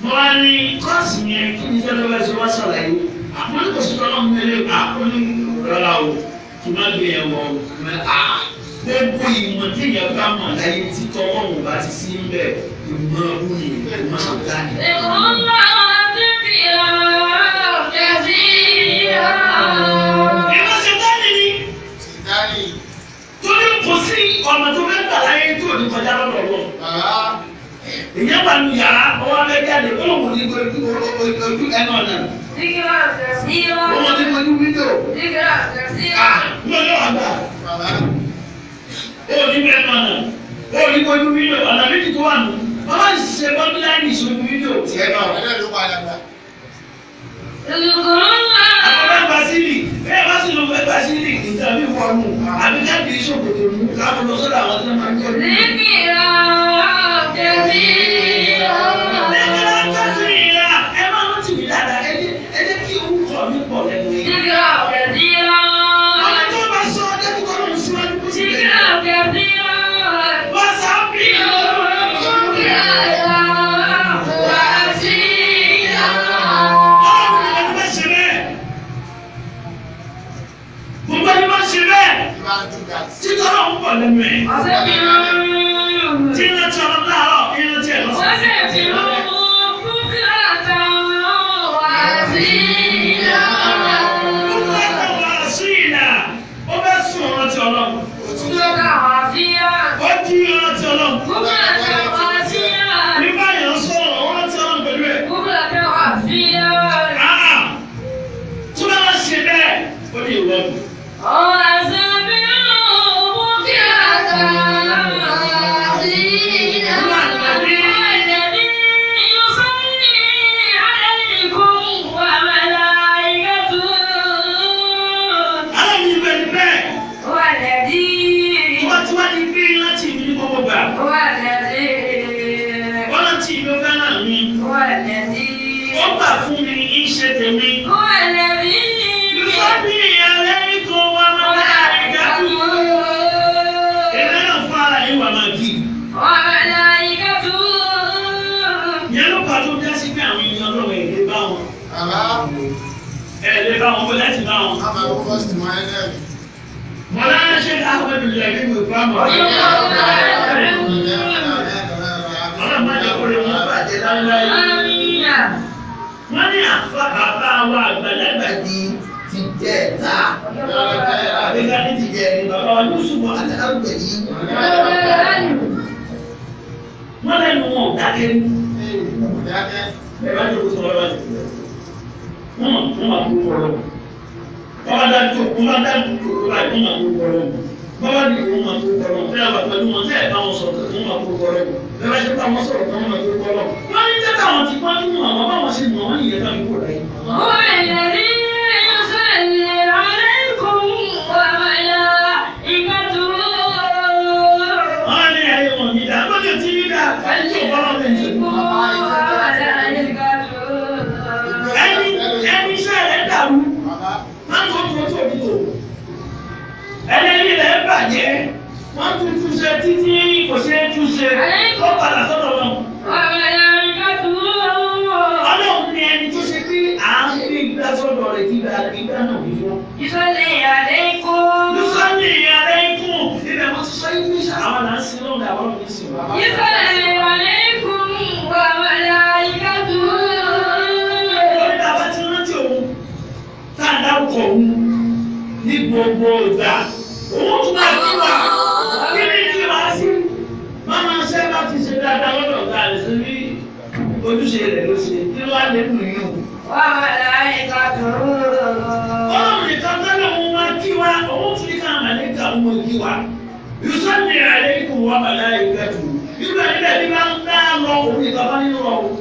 Mo wá ní kọ́ọ̀sì yẹn kí ni sọ́dọ̀ bá ṣe wá ṣàlàyé. Àpọ́nlé kò sí tọ́lọ́ mú ilé àpọ́nlé rárá o. Kí má gbé yẹn wọ gbogbo ìmọ̀ tí èèyàn bá mọ̀ láyé títọ́ ọ̀hún bá ti sí ń bẹ̀ ìmọ̀ ọdún ni ìmọ̀ ṣàǹtá ni. Ìmọ̀ ṣètánì ni. Torí kò sí ọ̀nà tó fẹ́ gbà láyé tó ní kọjá lọ́dọ̀ lọ. Ìyẹn wà ní yàrá ọwọ́ abẹ́ jáde ó lòun ní ojú ẹnu ọ̀nà. Ó wọ́n ti kojú wíńdò. Ní ọjọ́ àgbà. Ó ní bẹ́ẹ̀ náà nà. Ó ní kojú wíńdò ọ̀nà méjì tó wà nù. Wọ́n bá ṣe bọ́dúláìnì ìṣojú wíńdò tiẹ̀ náà. Àwọn bá gba sílì, bẹ́ẹ̀ bá sì lọ fẹ́ gba sílì, nǹkan bí wọnú, àbí káàdì ìṣòkòtò mú káwọn lọ sọ́dọ̀ àwọn tí wọ́n máa ń jẹ́. Lẹ́gbẹ̀rẹ́ kẹ́sì ìlà, ẹ máa ń tì mí dáadáa, ẹ jẹ́ kí orúkọ mi pọ̀ lẹ́nu yìí. Ọ̀nà tó bá sọ ọ́ dẹ́kun kọ́ ló ń síwájú kó sì lè. Wọ́n sá bí Gbogbo ẹni bá ṣe bẹ́ẹ̀, títọ́ náà ń pọ̀ lẹ́nu ẹ̀. Tí ń rántí ọlọ́run láàárọ̀, ń rántí ẹ̀ lọ́sàn-án. Gbogbo ẹ̀kọ́ wà sí ìlà, ó fẹ́ sùn rántí ọlọ́run. Ó jí rántí ọlọ́run. Nígbà yẹn sọ̀rọ̀, ó rántí ọlọ́run pẹ̀lú ẹ̀. Àà, tó bá wá ṣe bẹ́ẹ̀, ó ní ìwọ́dù. Aláàbí ibẹ̀ ni bẹ́ẹ̀. Tó bá ti wá ní pé láti ìlú ní gbogbo gbà. Wọ́n rántí ìlú fẹ́ràn mi. Ó gbà fún mi, ń ṣe tèmi. Ìfọ́bí ìyàlẹ́ ikọ̀ wa máa ń ìdájú. Èmi náà fún ara yìí wà máa kí. Ìyẹn ló fà tó já sí pé àwọn ènìyàn ọlọ́run èlé bá wọn. Ẹ lè bá wọn bó láti bá wọn. Mọ̀lá ṣe Ahmed Lẹ́bí mi bá mọ̀. Ọlọ́run má jẹ́ kó lè wọ́n bàjẹ́ láéláé. Wọ́n ní àfa bàbá wa àgbàlagbà di ti jẹ́ ta. Àbíká ní ti jẹ́ ni bàbá wa Yúsùfù Alágbè yìí. Wọ́n lẹ́nu wọn ò dákẹ́ ní. Ẹ bá jókòó sọ̀rọ̀ báyìí. Wọ́n máa kú wọ́rọ́. Wọ́n bá dájú wọ́n bá dájú kókó báyìí wọ́n máa kú wọ́rọ́. Wọ́n bá dìbò wọ́n máa kú wọ́rọ́. Bẹ́ẹ̀ bá pẹ̀lú wọn tẹ́ ẹ̀ bá wọn sọ̀rọ̀ wọ́n máa kú wọ́rọ́. Bẹ́ẹ̀ bá ṣe bá wọn sọ̀rọ̀ wọ́n máa kú wọ́rọ́. Wọ́n ní tẹ́tà wọn ti pọ́n nínú àwọn báwọn ṣe mọ̀ wọ́n nìyẹn tán kúrò láyé. Wọ́n ní ayé wọn ní dá lóde tí ní dá ayé tí ò bá wọn lè ṣe. Ẹni iṣẹ́ rẹ̀ dàrú. Wọ́n tún tún tó bí tò. Ẹlẹ́ni rẹ̀ bàjẹ́. Wọ́n tún tún ṣe títí kò ṣe é tún ṣe. Ó padà sọ́dọ̀ wọn. Ọlọ́run ni ẹni tó ṣe pé à ń fi gbá sọ́dọ̀ rẹ̀ kí gbá náà bí fún. Ìsọ̀lẹ̀ àlékún. Lùsọ́ọ̀nì àlékún. Ibẹ̀ wọ́n ti sọ English àwọn là ń sin lọ́dọ̀ àwọn ọ̀rọ̀ mi sìn wá. Ìsọ̀lẹ̀ àlékún wà màláíkàtù. Lórí bàbá tí rántí òun, tá a dárúkọ òun ní gbogbo ìgbà. Òun tún máa kí wa. Kí ni kí wàá sí? Máma ṣe bá ti ṣe dáadáa lọ́dọ̀ ọ̀gá rẹ̀ sí rí ojúṣe rẹ̀ ló ṣe. Kí ló wá lé nù yín o? Wà màláíkàtù. Ọlọ́run nìkan tẹ́lẹ̀ òun máa kí wa, òun tún ní káwọn màlẹ́kà òun máa kí wa. Yusalli alaykum wa malaikatu. Irú ẹni bẹ́ẹ̀ bí máa ń dá lọ òun nìkan bá nínú ọ̀hún.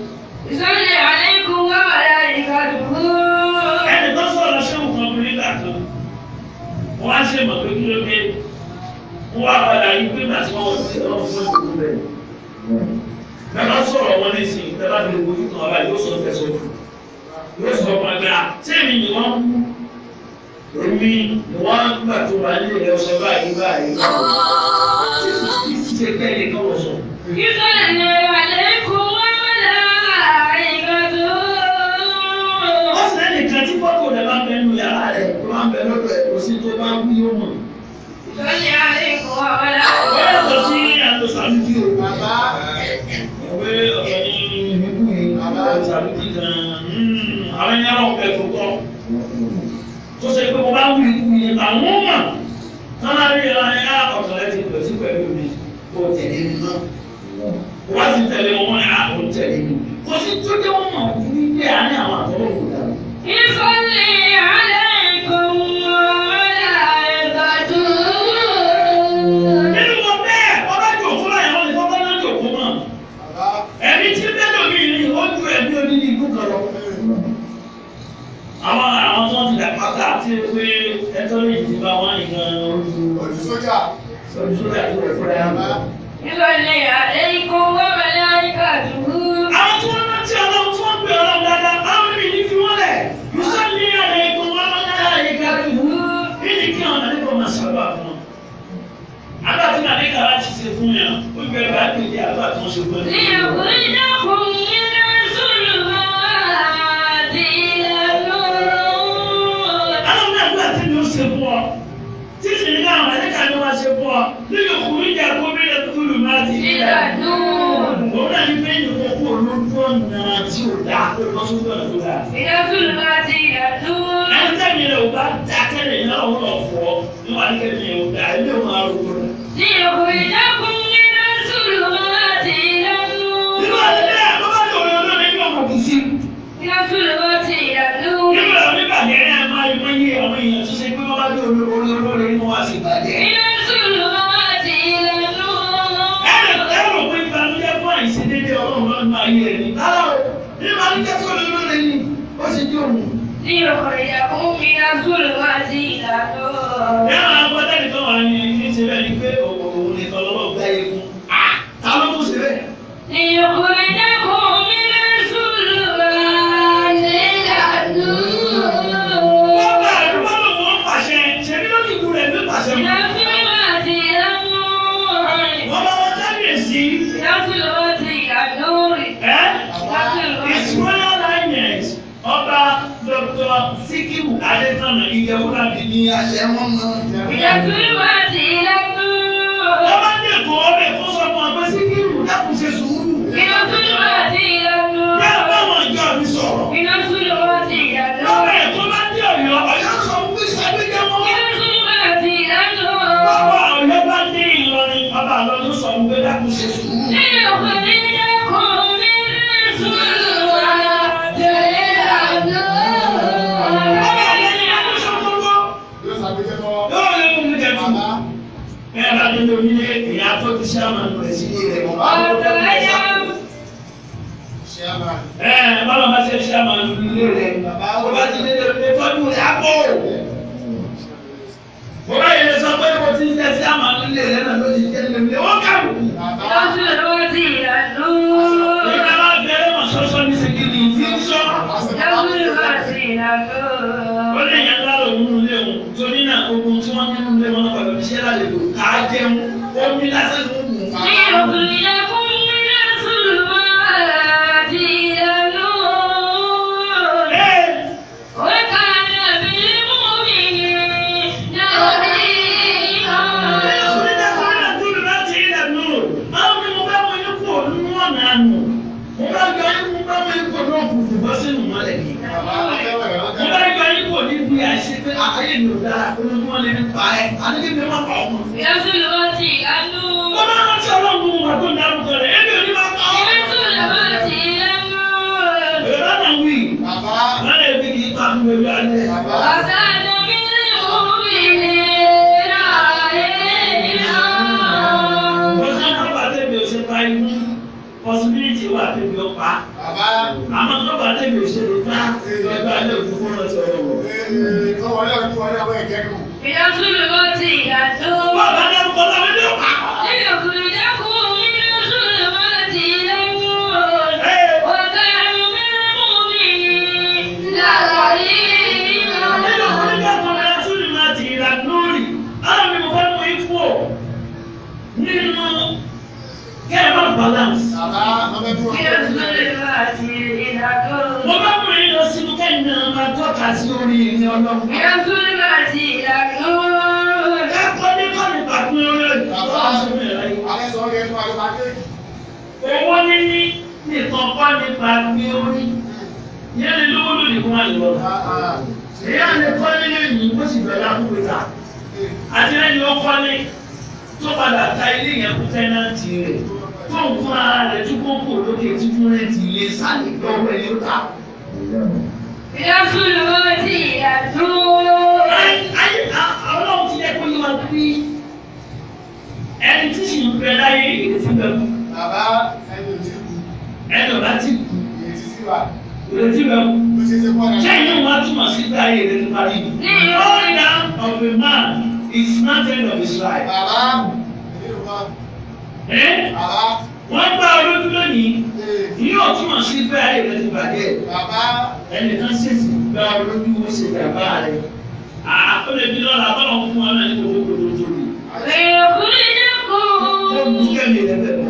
Ìsọ̀lẹ̀ àlékún wà màláíkàtù. Ẹnì kan sọ̀rọ̀ ṣéwù kan fún nígbà kan. Wọ́n á ṣe mọ̀ pé kí ló dé. Wọ́n á padà rí pé màtí wọ́n wọ́n ti lọ́wọ́ fún ìlú rẹ̀. Bẹ́ẹ̀ bá sọ̀rọ̀ wọn nísìnyí, bẹ́ẹ̀ bá fi lè wojú kan ọba yóò sọ tẹ̀sán fún. Yóò sọ ọmọ ẹgbẹ́ à, ṣé èmi ni wọ́n kú? Èmi ni wọ́n gbà tó wà nílé ẹ̀ sọ báyìí báyìí. Ṣé kẹ́lẹ́ kan wọ̀ sọ? يصلي عليكم وملائكته. Wọ́n sì lẹ́nu kan tí fọ́tò rẹ̀ bá ń bẹ nínú yàrá rẹ̀ tó bá ń bẹ lọ́dọ̀ ẹ̀ kò sí tó bá ń wí ó mọ̀. يصلي عليكم Wọ́n yàtọ̀ sí وملائكته. àtò sàlùkì o. Bàbá. Ìwé ọ̀rọ̀ ní ìmíkú yìí, àtò sàlùkì gan-an. Àwọn ẹni ọ̀rọ̀ pẹ̀ tó tọ́. Tó ṣe pé mo bá wí ikú yìí, àwọn mọ̀. Tọ́lá rí ìlànà ní ọ̀tọ̀ rẹ̀ ti pẹ̀ sí pẹ̀lú mi. Kò tẹ̀lé mi náà. Wọ́n ti tẹ̀lé wọn ní àwọn tẹ̀lé mi. Kò sí tó dé wọn mọ̀ wípé àárín àwọn àtọ́wọ́ kò dàrú. يصلي عليكم وملائكته. Nínú wọn bẹ́ẹ̀, ọba jòkó láyé wọn ni kọ́kọ́ náà jòkó mọ̀. Bàbá. Ẹ̀mí tí bẹ́ẹ̀ mi ni ó ju ẹ̀mí onídìí ìlú kan lọ. Àwọn tó ń ti dàgbà ká tí ó pé ẹtọ́lé ti bá wọn nìkan ojú Ojú sójà. ojú sójà tó rẹ̀ fúnra yà Bàbá. lọ. يصلي عليكم وملائكته. Àwọn tí wọ́n rántí Ọlọ́run tí wọ́n pè Ọlọ́run dáadáa, àwọn mímì ní fi wọ́n lẹ̀. Yusuf ní àlẹ́ ikú wọn máa ń dára ìka ìlú. Níbi kí àwọn àlejò máa ṣàdúrà fún wọn. Àgbà tí màlẹ́kà wá ti ṣe fún yàn, ó gbẹ bá gbèdé àdúrà tí wọ́n ṣe fún ẹ. ليخرجكم من الظلمات إلى النور. Àwọn náà àdúrà tí mi ó ṣe fún ọ. Tí sì ní káwọn màlẹ́kà ni wọ́n ṣe fún ọ. Níbi òkúrú ìjà kó bí lè kúrú máa ti إلى النور. Òun náà ní pé nìkan kú olójú ọ̀nà tí ò dáa kó lọ sójú ọ̀nà tó dáa. إلى الظلمات إلى النور. Ẹni tẹ́mi rẹ̀ ò bá da kẹ́lẹ̀ náà ó lọ fọ́ níwà ní kẹ́mi rẹ̀ ò da ilé òun arúgbó rẹ̀. ليخرجكم من الظلمات إلى النور. Nínú àti bẹ́ẹ̀ ló bá lè òun olóore ní ọmọ kù sí. إلى الظلمات إلى النور. Nínú ẹ̀rọ nígbàjẹ́ ẹ̀ máa rí wọ́n yé àwọn èèyàn tó ṣe pé wọ́n bá dé olóore olóore ní wọ́n á sì bàjẹ́. إلى الظلمات إلى النور. Ẹ̀rọ pé ìbànújẹ́ fún àìṣedéédé Ọlọ́run lọ́nà ayé rẹ̀ ni. Rárá o, ìbànújẹ́ fún olóore ni ó ṣe dé òun. ليخرجكم من الظلمات إلى النور. Ẹ̀rọ agbọ́dá nìkan wà ní ní ṣe bẹ́ẹ̀ ni pé òun nìkan lọ́wọ́ gbá yé fún. Ta ló tún ṣe bẹ́ẹ̀? ليخرجكم من الظلمات إلى النور. Bọ́lá àdúgbò lòun ó pàṣẹ, ṣèbí lórí ìlú rẹ̀ ló pàṣẹ إلى mọ́. الظلمات إلى النور. Wọ́n bá wọn kábíyèsí. إلى الظلمات إلى النور. Ẹ́ إلى الظلمات. His Royal Highness Ọba Dr. Sikiru Adétọ̀nà Ìjẹ̀bú-Lábí ní àṣẹ wọn mọ́. إلى الظلمات إلى النور. Wọ́n bá dé kó ọbẹ̀ kó sọ fún ọ pé Sikiru dákun ṣe sùúrù. إلى الظلمات إلى النور. Bẹ́ẹ̀ báwọn ìjọ mi sọ̀rọ̀. إلى الظلمات إلى النور. Lọ́bẹ̀ tó bá dé Ọ̀yọ́, Ọ̀yọ́ sọ fún pé sàgbéjẹ́ wọn. إلى الظلمات إلى النور. Bàbá Ọ̀yọ́ bá dé Ìlọrin, bàbá Ìlọrin sọ fún pé dákun ṣe sùúrù. ليخرجكم من الظلمات إلى النور. Bàbá Ìlọrin bá tó sọ fún wọn. Yóò ṣàgbéjẹ́ lọ́wọ́. Yóò lé mú mi jẹ tù. Bàbá. Bẹ́ẹ̀ bá dé onílé, ìyá tọ́jú sí àmà rẹ̀ sílé rẹ̀. Bàbá ló tọ́jú rẹ̀ sápò. Chairman. Ẹ bọ́lá bá ṣe ṣe àmà nílé rẹ̀. Bàbá. Bó bá ti délé rẹ̀ tọ́jú rẹ̀ á bò. Bó bá yẹ sọ pé mo ti ń ṣe sí àmà nílé rẹ̀ náà ló ti jẹ́ nílé mi. Ó kàwé. Bàbá. إلى الظلمات إلى النور. Nígbà bá fẹ́rẹ́ mọ̀ sọ́sọ́ ní ṣèkìlì tí ń sọ. إلى الظلمات إلى Ó النور. lè yẹn lárò nínú ilé òun. Torí náà ogun tí wọ́n nínú ilé wọn pẹ̀lú iṣẹ́ lálejò ká jẹun. Omi lásán ló mú. ليخرجكم من الظلمات إلى النور. Ẹ وكان بالمؤمنين رحيما. Bàbá. Mo bá yọ yín kò ní bí àìṣe pé àyè mi ò dára, olójúmọ́ lè ní pa ẹ́, àdéhùn mi máa pa ọmọ. إلى الظلمات إلى النور. Mo máa rántí Ọlọ́run gbogbo wà tó ń dárúkọ rẹ̀, èmi ò ní máa pa ọ́. إلى الظلمات إلى النور. Èrò náà wí, Bàbá. wọ́n lè fi kì í pa fún mi alẹ́. Bàbá. وكان بالمؤمنين رحيما. Mo sọ fún bàbá tẹ̀mí ò ṣe pa inú, possibility wà tẹ̀mí ó pa. Bàbá. Àmọ́ tó bàbá tẹ̀mí ò ṣe lè pa, lọ́jọ́ alẹ́ òkú fún ọ̀rọ̀ sọ̀rọ̀ wọ̀. Tó wọlé ọdún wọlé ọwọ́ ìjẹ́nu. إلى الظلمات إلى النور. Bàbá dárúkọ láwọn ilé ọ̀pá. ليخرجكم من الظلمات إلى النور. وكان بالمؤمنين رحيما. Nínú onígbà kan náà tún lè máa ti ìlà lórí. Àwọn mi mo fẹ́ mú ikú ò. Nínú kẹ́ ẹ má bà tọ́ka sí orí ìrìn ọlọ́run. Ẹ̀kọ́ ní kọ́ni pàtó orí owó níní nìkan kọ́ nípa gbé orí. Ìyẹn lè lówó lónìí kó má lè lọ. Ìyá lè kọ́ nílé yìí kó sì bẹ̀rẹ̀ àkókò ìta. Àti lẹ́yìn ó kọ́lé tó padà ta ilé yẹn fún tẹ́nàntì rẹ̀. Tó ń fún ara rẹ̀ tí kò kò lókè tí fún rẹ̀ǹtì ilé sálẹ̀ lọ́wọ́ ẹni ó ta. Ọlọ́run ti jẹ́ kó yé wa pé ẹni tí sì ń bẹ láyé ìrètí bẹ kú. Bàbá ẹni ò tí kú. Ẹni ò bá ti kú. Ìrètí sí wà. Ìrètí bẹ kú. Bó ṣe ṣe kọ́ Ṣé inú wa túmọ̀ sí pé ayé ìrètí parí? The order of a man is not end of his life. Bàbá èmi ò kọ́. Bàbá. Wọ́n gbá olójú lónìí. Yóò túmọ̀ sí pé ayé ìrètí bàjẹ́. Bàbá. Ẹnìkan ṣèṣì gbá olójú ó ṣe bàbá rẹ̀. Ó lè di lọ́la bọ́lá fún wa náà ní kòkòrò tó tóbi. Ó mú kẹ́mi rẹ̀ bẹ̀ lọ.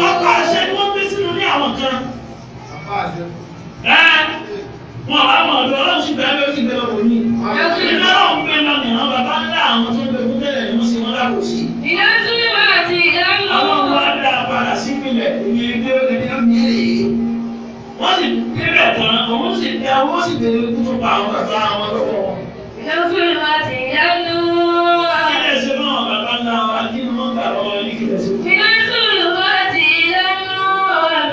Ọkọ̀ àṣẹ ni wọ́n gbé sínú ní àwọn kan. Bàbá àṣẹ. Wọn wá mọ̀ ọ̀dọ̀ ọlọ́run sì bẹ́ẹ̀ ló sì bẹ́ẹ̀ lọ́wọ́ ní. Iná ọ̀hún gbé lọ ní àwọn bàbá ńlá àwọn tó ń gbé fún tẹ́lẹ̀ ni wọ́n sì wọ́n lápò sí. Àwọn ọmọ wa dá a padà sí ìpìlẹ̀ ìyẹn ilé ẹni ó ní èrè. Wọ́n sì débẹ̀ tán, òun sì dé owó sì dé ikú tó pa àwọn bàbá wọn lọ́wọ́ wọn. Kí lè ṣe fún àwọn bàbá ńlá wa kí ni wọ́n gbà lọ́wọ́ ní kí lè ṣe fún.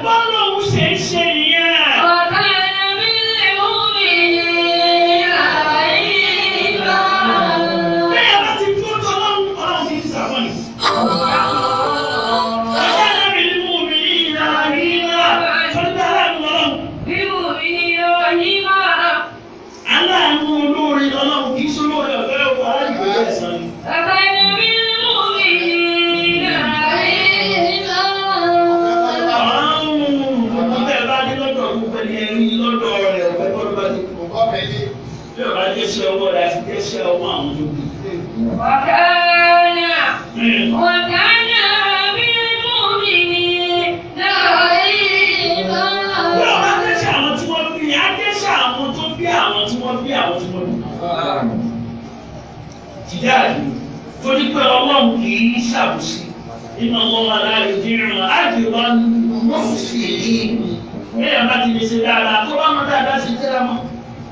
Bọ́lá òun ṣe ń ṣe ìyẹn. Bẹ́ẹ̀ bá ti dúró tọ́lọ́run, ọlọ́run kì í sàmọ́nì. Ọjọ́ ìrìn ní mú mi ní ìlànà ìlà tó dára nù ọlọ́run. Aláàánú olóore ọlọ́run kì í ṣolóore ọ̀fẹ́ òkú aláìgbé ẹ̀sán ni. Ọ̀hún gbogbo tẹ́ ẹ bá ní lọ́dọ̀ gbogbo ẹni ẹni lọ́dọ̀ rẹ̀ ọ̀fẹ́ bọ́dọ̀ bá ti kú. Kò bọ́ bẹ́ẹ̀ lé. Bí ọ̀rọ̀ ajé ṣe ọwọ́ rẹ̀ àti jẹ́ ṣe ọwọ́ àwọn tó kù. Bí ọ̀rọ̀ ajé ṣe àwọn tí wọ́n bí, ajé ṣe àwọn tó bí àwọn tí wọ́n bí àwọn tí wọ́n bí. Jìdáàdì torí pé ọlọ́run kì í ṣàbùsí. Iná ọlọ́run aláàrẹ dìrìn àjùlọ mọ́sí yìí. Bẹ́ẹ̀ bá ti lè ṣe dáadáa tó bá mọ dáadáa sí tẹ́lá mọ́.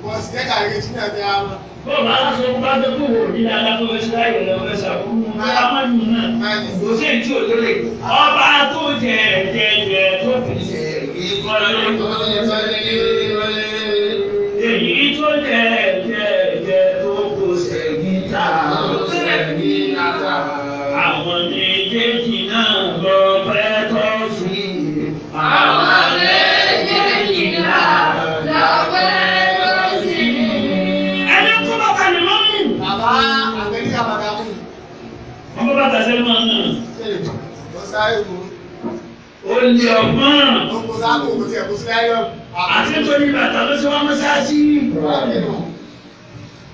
Wọ́n sì jẹ́ kàrí tí náà tẹ́ àwọn. Bọ́ọ̀lù aláṣọ bá jẹ́ kó wò ní dáadáa tó fẹ́ ṣe láyè lọ́wọ́ fẹ́ ṣàbùkù tẹ́lá mọ́ nù náà. Kò sí èyí tí ò lérè. Ọba tó jẹ jẹ jẹ tó fi ṣe ìkọlé. Èyí tó jẹ jẹ jẹ tó kò ṣẹ̀gí ta. Àwọn méjèèjì náà lọ pẹ́ tọ́ sí. Àwọn méjèèjì náà lọ pẹ́ tọ́ sí. Ẹni tó bá kalẹ̀ mọ́ mú. Bàbá àgbẹ̀ní àbàdà kù. Wọ́n bá bàtà sẹ́nu máa ń nà. Ó sáré kù. Ó lè ọgbọ́n. Ó kó sáàkó kò tiẹ̀ kó sí láyọ̀. Àti nítorí bàtà ló ṣe wá mọ́ṣáláṣí.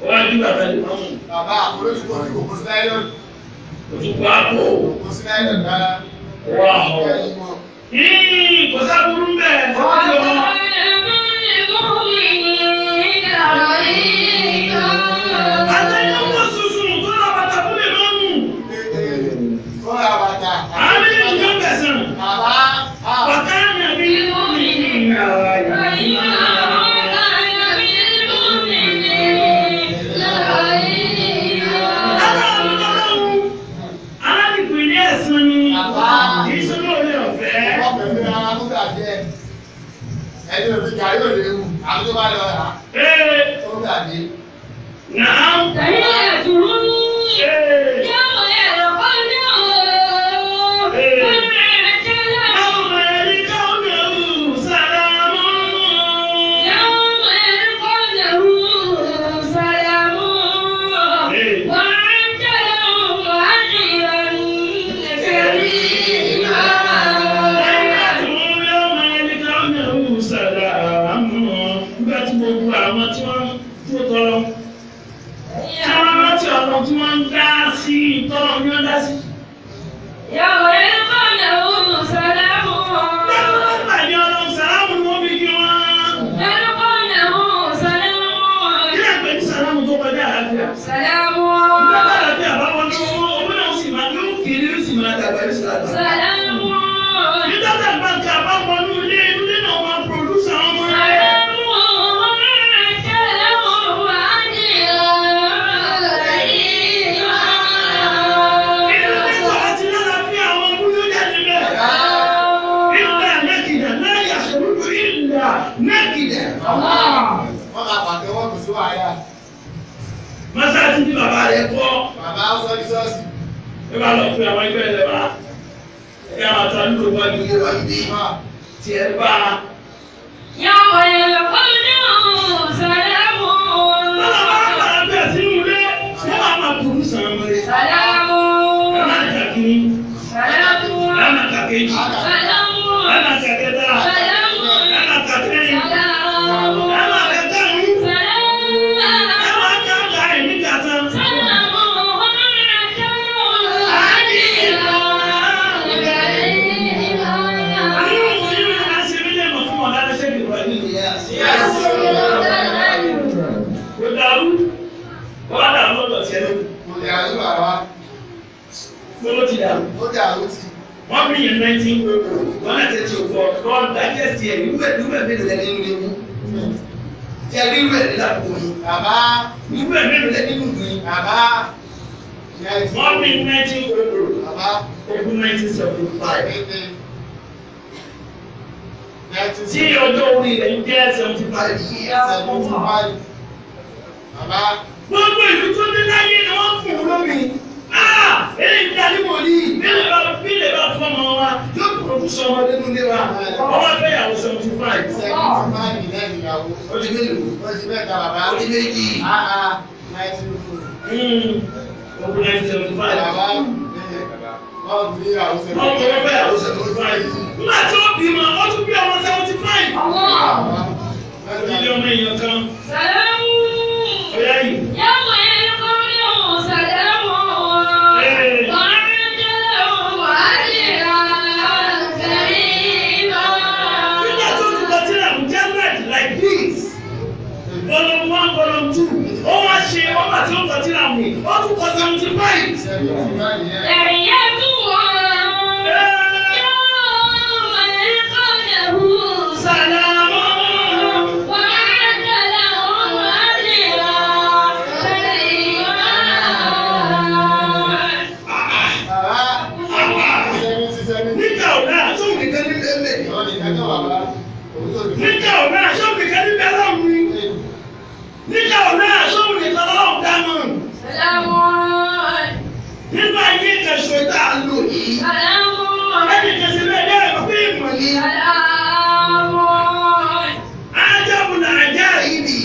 Ó wá bí bàtà lè mọ́ mú. Bàbá àkọlójú kò sí kò kó sí láyọ̀. Òtúkọ àpò. Kò sí láyọ̀ rárá. Wà ó. Yìí kò sábúrú mbẹ́. Wọ́n ti wọ́n. Àtẹ̀yìnwó sunsun tó ra bàtà fún lè mọ́ mú. Ó ra bàtà. Àwọn méjèèjì ló ń bẹ̀sán. Bàbá. Bàtà nàbí mú mi ní ìlànà. Aláàánú lọ́lọ́run. Alábìpínlẹ̀ ẹ̀sán ni. Kì í ṣe lóore ọ̀fẹ́. Wọ́n fẹ́ fi ara tó gbàgbé ẹ̀. Ẹni òfin gàrí ò léwu, àbí tó bá lọ rà á, Ee, tó gbàgbé. nàá. Ee. Yawma yalqawnahu salamun. Yawma yalqawnahu salamun. Nígbà tí gbogbo àwọn tí wọ́n tó tọrọ, tí wọ́n rántí ọ̀rọ̀ tí wọ́n ń dá sí tọrọ ní wọ́n dá sí. Lẹ́kọ̀ọ́ pàdé ọlọ́run. kiri ó sì máa dàgbà yóò sì dàgbà. Sàlámù. Nígbà tá a bá ń ka bá wọnú ilé inú ilé náà máa pòdúsà ọmọ rẹ̀. Sàlámù Inú ilé tó àti lálàáfíà àwọn ọmọ yóò jáde bẹ́ẹ̀. Ìlà nẹ́kìdà náà yàtọ̀ ìlà nẹ́kìdà. Wọ́n máa pàtẹ́wọ́ kò sí wàhálà. Mọ́sáàtì tí bàbá rẹ̀ kọ́. Bàbá sọ ní ṣọ́ọ̀ṣì. Ẹ bá lọ pé àwọn ẹgbẹ́ rẹ̀ wá. Ẹ máa ta nílò wájú ilé wa bí. Tiẹ̀ bá a. Yàwó ẹ̀kọ́ sàlámù. Bọ́lá bá àlàáfíà sínú ilé, wọ́n máa máa burú sàn án mọ́lẹ̀. Sàlámù. Ẹ máa kà kíní, Sàlámù. ẹ máa kà kejì, Sàlámù. ẹ máa kà kẹta, Sàlámù. ẹ máa kà kẹrin, Sàlámù. ẹ máa kà karùn-ún, Sàlámù. ẹ máa kà kà ẹ̀mí kàtà. Sàlámù. Àwọn ọmọ yìí máa ṣe mí lẹ́mọ̀ fún ọ̀dà lẹ́sẹ̀ kìlọ̀ yìí. Kò dàrú, wọ́n á dàrú lọ́dọ̀ tiẹ̀ lóko. Kò dàrú bàbá. Kó ló ti dàrú. Ó dàrú ti. Wọ́n bí yẹn 1900, wọ́n náà tẹ̀sí òkú ọ̀dọ́ digest ẹ̀ irú ẹ̀ mélòó lẹ nínú ewu. Ṣé ẹ rí irú ẹ̀ ní ládùúgbò yín? Bàbá. Irú ẹ̀ mélòó lẹ nínú ìlú yín? Bàbá. Wọ́n bí 1900, Bàbá. ogun 1975. Nineteen Tí ọjọ́ orí rẹ̀ ń jẹ́ 75 years. 75. Bàbá. Gbogbo ìlú tó dé láyé ni wọ́n fún un lómi. Eléyìí ń darí wòlíì, bí lè bá fọmọ wa, yóò pòròdúsọ ọmọdé nínú ilé wa. Ọwọ́ fẹ́ yàwó 75. 75 ní ìyàwó. Ó di mélòó? Ó di mẹ́ta bàbá. Ó di méjì. 19. Ogun 1975. Bàbá. Wọ́n bí ìyàwó Wọ́n kọ́ wọ́n fẹ́ yàwó 75. Nígbà tí ó bímọ, ó tún bí ọmọ 75. Odidi ọmọ èèyàn kan. Sàlámù. Ọ̀yá yìí. Yàwó ẹ̀kọ́ sàlámù. Nígbà tó ti kọ tíra Muhammad like this. Volume 1, volume 2. Ó wá ṣe ọgbà tí ó kọ tíra mi. Ó tún kọ 75. 75 yẹn. Sàlámù. Bàbá. 77. Nígbà ọ̀la, sóhun nìkan ní bẹ́ẹ̀ bẹ́ẹ̀. Ìwọ ni ìdájọ́ bàbá. Òun tó lè. Nígbà ọ̀la, sóhun nìkan ní bẹ́ẹ̀ lọ́hùn mi. Nígbà ọ̀la, sóhun nìkan lọ́hùn dámọ̀. Nígbà ayé kẹsàn-án tá a lò yìí. Ẹnì kẹsàn bẹ́ẹ̀ dẹ́ ẹ̀kọ́ pé ìmọ̀ ni. Ájábù náà já ìbí.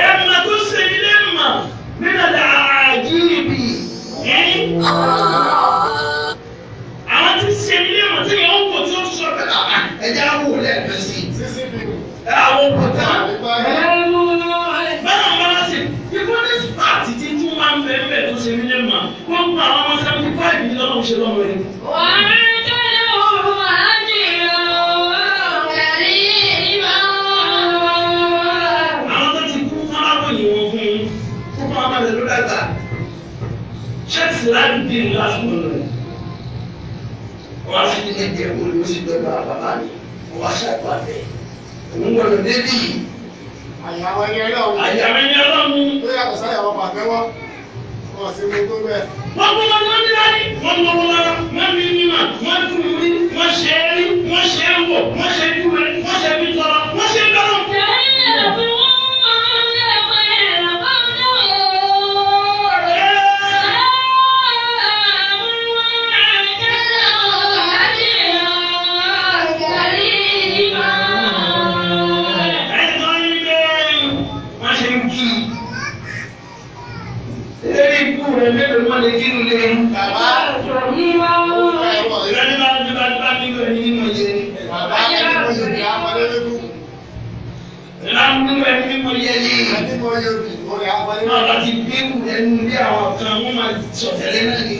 Ẹ̀mà tó ṣe ilé mà nínú àjíìbì. Àwọn tí ṣe ilé mà tí yẹn ń wò tí ó sọ pé ẹja wò lẹ́ẹ̀kan sí. Sísí fíìmù. Ẹ àwọn òkúta. Nípa ẹ̀. Báwo ni wọ́n ṣe before this part ti tún máa ń bẹ̀rẹ̀ bẹ̀rẹ̀ tó ṣe nílé mà wọ́n gba àwọn ọmọ 75 ní lọ́wọ́ ṣe lọ́wọ́ rẹ̀. Àwọn tó ti kú arákùnrin wọn fún un kó kọ́ ọmọ rẹ̀ ló dàgbà. Ṣẹ́ẹ̀sì láti dé ìlú lásìkò rẹ̀. Wọ́n á sì ní ẹ̀jẹ̀ wo ló sì dọ́gba bàbá mi. Wọ́n á ṣàgbà bẹ̀. Òun gbọ́dọ̀ débì. Àyàwó ẹni ọlọ́run. Àyàwó ẹni ọlọ́run. Ó yàtọ̀ sáyàwó pàtẹ́wọ́. Wọ́n sì mú tó bẹ́ẹ̀. Wọ́n gbọ́ wọn ní láyé, wọ́n mọ wọn lára, wọ́n ní mímọ̀, wọ́n dùn rí, wọ́n ṣe é rí, wọ́n ṣe é wò, wọ́n ṣe é dúró, wọ́n ṣe é bí tọrọ, wọ́n ṣe é bẹ́rẹ̀ fún. Ẹ̀gbọ́n yín bẹ́ẹ̀ wọ́n ṣe ń kí. Eré ikú rẹ̀ mélòó wọ́n lè kírun lé. Bàbá. Ìrẹ́ni bá ní bá bá nílò ẹni nínú iye ni. Bàbá ẹni mo yóò bí akọ́lé lógún. Ìrẹ́ni nínú ẹni nínú iye ni. Ẹni mo yóò bí orí akọ́lé Náà lógún. láti gbé kù ẹnu bí àwọn kan wọ́n máa sọ̀tẹ̀lẹ́ náà ni.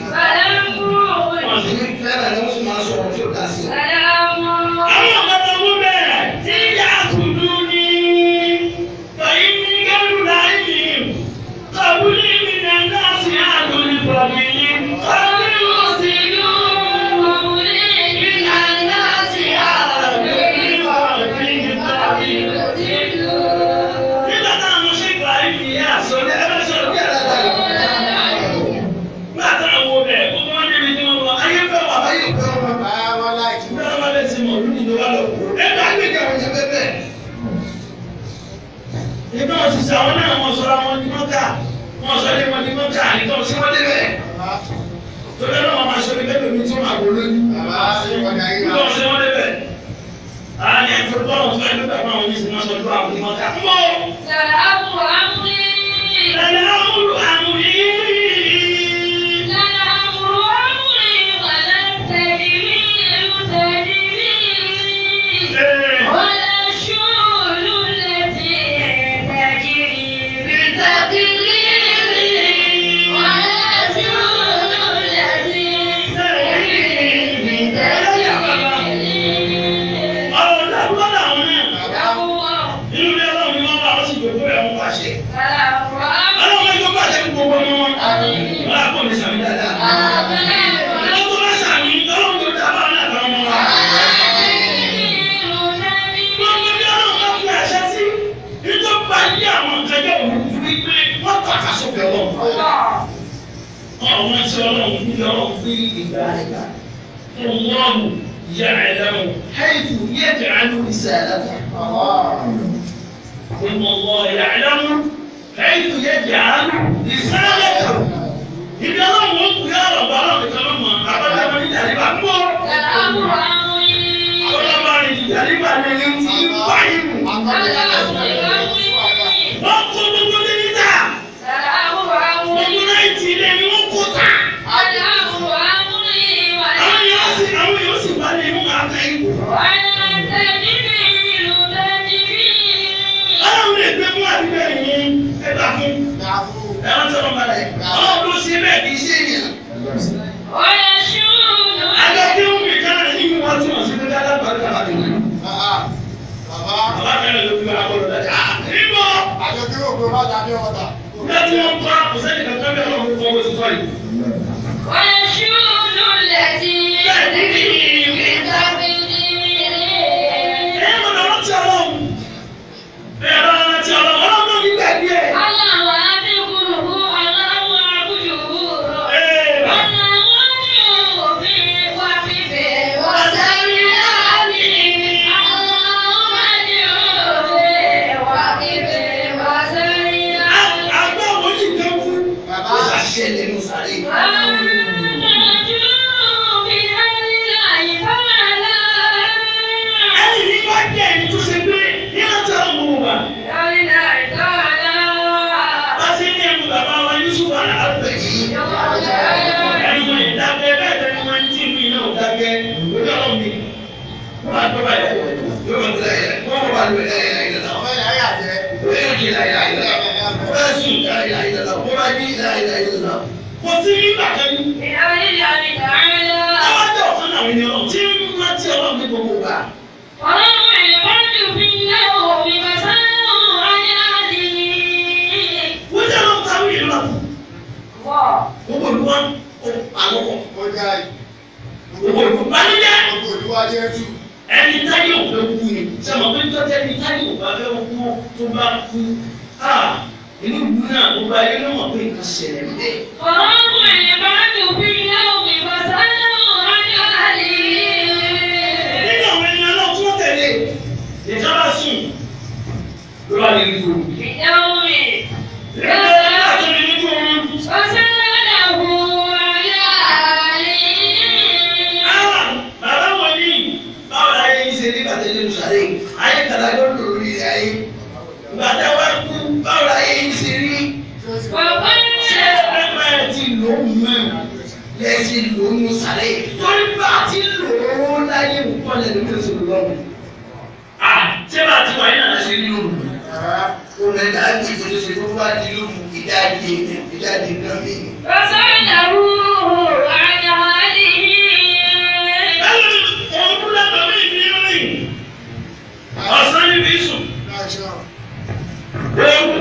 Wọ́n sì ní fẹ́ràn ni wọ́n sì máa sọ̀rọ̀ tí ò dá sí. Àwọn ọ̀gá ọmọ bẹ̀rẹ̀ tí ìyá àkùdù ni fàyín ní gẹ́rù láì ní. Kàbúlí mi náà náà sì àdùn ní fàmílì. Sí àwọn náà wọ́n sọ̀rọ̀ àwọn ní mọ́kà. Wọ́n sọ ilé wọn ní mọ́kà nìkan sí wọ́n débẹ̀. Torí ẹ̀ náà wọ́n máa sọ ní bẹ́ẹ̀ lómi tí wọ́n máa bò lójú. Nígbà sí wọ́n débẹ̀. Àní ẹ̀fọ́ bọ́ọ̀lù tó ẹgbẹ́ bàbá àwọn oníṣẹ́ náà sọ lọ́wọ́ àwọn ní mọ́kà. Mọ́ Lẹ́nu àmúrí. Àwọn tí ọlọ́run ní ọlọ́run fi ìgbà ìgbà. Allahu ya'lamu haythu yaj'alu risalatahu. Inna Allah ya'lamu haythu yaj'alu risalatahu. Ibi ọlọ́run ó kú yá ọ̀rọ̀ bá ọlọ́run nìkan ló mọ̀. Àbájá wọn ní ìdàríbà ń bọ̀. Ọlọ́run bá rìn ìdàríbà ní ẹni tí ń bá yìí. Wọ́n kó gbogbo dé níta. Gbogbo náà ti ilé ni wọ́n kó ta. Àwọn yóò sì wá ní imú àtẹ ikú. Ọlọ́run lè gbé fún àdúgbò yìí ẹ bá fún. Ẹ wọ́n sọ̀rọ̀ balẹ̀. Ọlọ́run ló ṣe bẹ́ẹ̀ kì í ṣe ènìyàn. Adájọ́ ń bì kan ní ìwọ̀n wọn tí wọ́n sì fẹ́ dáadáa pàdé kàlá tó wù. Bàbá kẹrin ló fi wá bọ́ọ̀lù dáadáa. Níbo? Nígbà tí wọ́n pa kò sẹ́ni kankan bí ọlọ́run kọ́ bó ti tọ́ yìí. Ẹ mọ̀ rántí ọlọ́run. Ẹ bá rántí ọlọ́run. Ọlọ́run náà ní gbàgbé ẹ̀. Àgbà wo ni nǹkan kú? Ó ṣàṣẹlẹ̀ ní sáré. Ẹni ní bá jẹ́ ẹni tó ṣe pé ní rántí ọlọ́run gbogbo wa. Bá ṣe ní ẹnu bàbá wa Yusuf Aláàbẹ̀ yìí. Ẹnu wọn ìdákẹ́ bẹ́ẹ̀ tẹ́ni wọn tí ìlú iná ò dákẹ́ lójú ọlọ́run mi. Wọ́n á gbọ́ báyìí. Yóò máa gbé láyé. Wọ́n máa lò láyé láyé lọ́wọ́. Yóò ṣe láyé láyé lọ́wọ́. Wọ́n á sùn láyé láyé lọ́wọ́. Wọ́n máa ní láyé láyé lọ́wọ́. Kò sí nígbà kan ní. Àwọn àjọ ọ̀kan náà ni ọlọ́run tí ń rántí ọlọ́run ní gbogbo ìgbà. Wọ́n jẹ́ ọlọ́run táwọn ìlú náà kù. Gbogbo ìlú wọn àwọn kọ̀. Gbogbo ìlú balẹ̀. Ẹni táyé ò fẹ́ kú ni. Ṣé àwọn pé tọ́jú ẹni táyé ò bá fẹ́ kú tó bá kú? Inú ìlú náà gbogbo ayé ló mọ̀ pé nǹkan ṣẹlẹ̀ nílẹ̀. Nínú àwọn ẹni ọlọ́run tí wọ́n tẹ̀lé, ìjọba sùn ló wà ní ìlú. Ìjọba sùn ní ìlú. Bàbá wọn ní báwo la yẹ ṣe ní bàtẹ́ nínú sàlẹ̀ ayé kàlá ló lò lórí ayé. Bàtà wa kú báwo la yẹ ṣe rí. Ṣé ẹgbẹ́ ti lò ó mọ̀ lẹ́sìn lò ó nù sàlẹ̀? Torí bá a ti lò ó láyé nǹkan lẹ́nu tó ṣe lọ́wọ́. Ṣé bá a ti wà ní àná ṣe rí lóru? Òun ẹ̀dá ti kò ṣe tó bá di lóru ìdáje ìdáje kan mi. Ọ̀sán níbi sùn. Ewu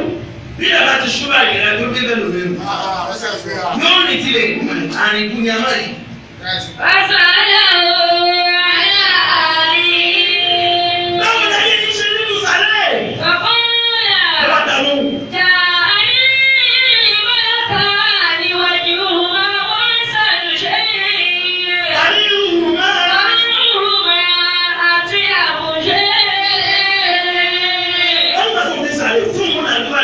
bí yàrá ti ṣúbà ìrìn àjò débẹ̀ lórí mi. Yóò ní tilẹ̀ àrìnkú ni a máa rí. Báwo ni ayé ti ṣe nínú sàlẹ̀? Ẹ bá dànù. Àríwú máa. Wọ́n gbà tó ti sàlẹ̀ fún òun náà nígbà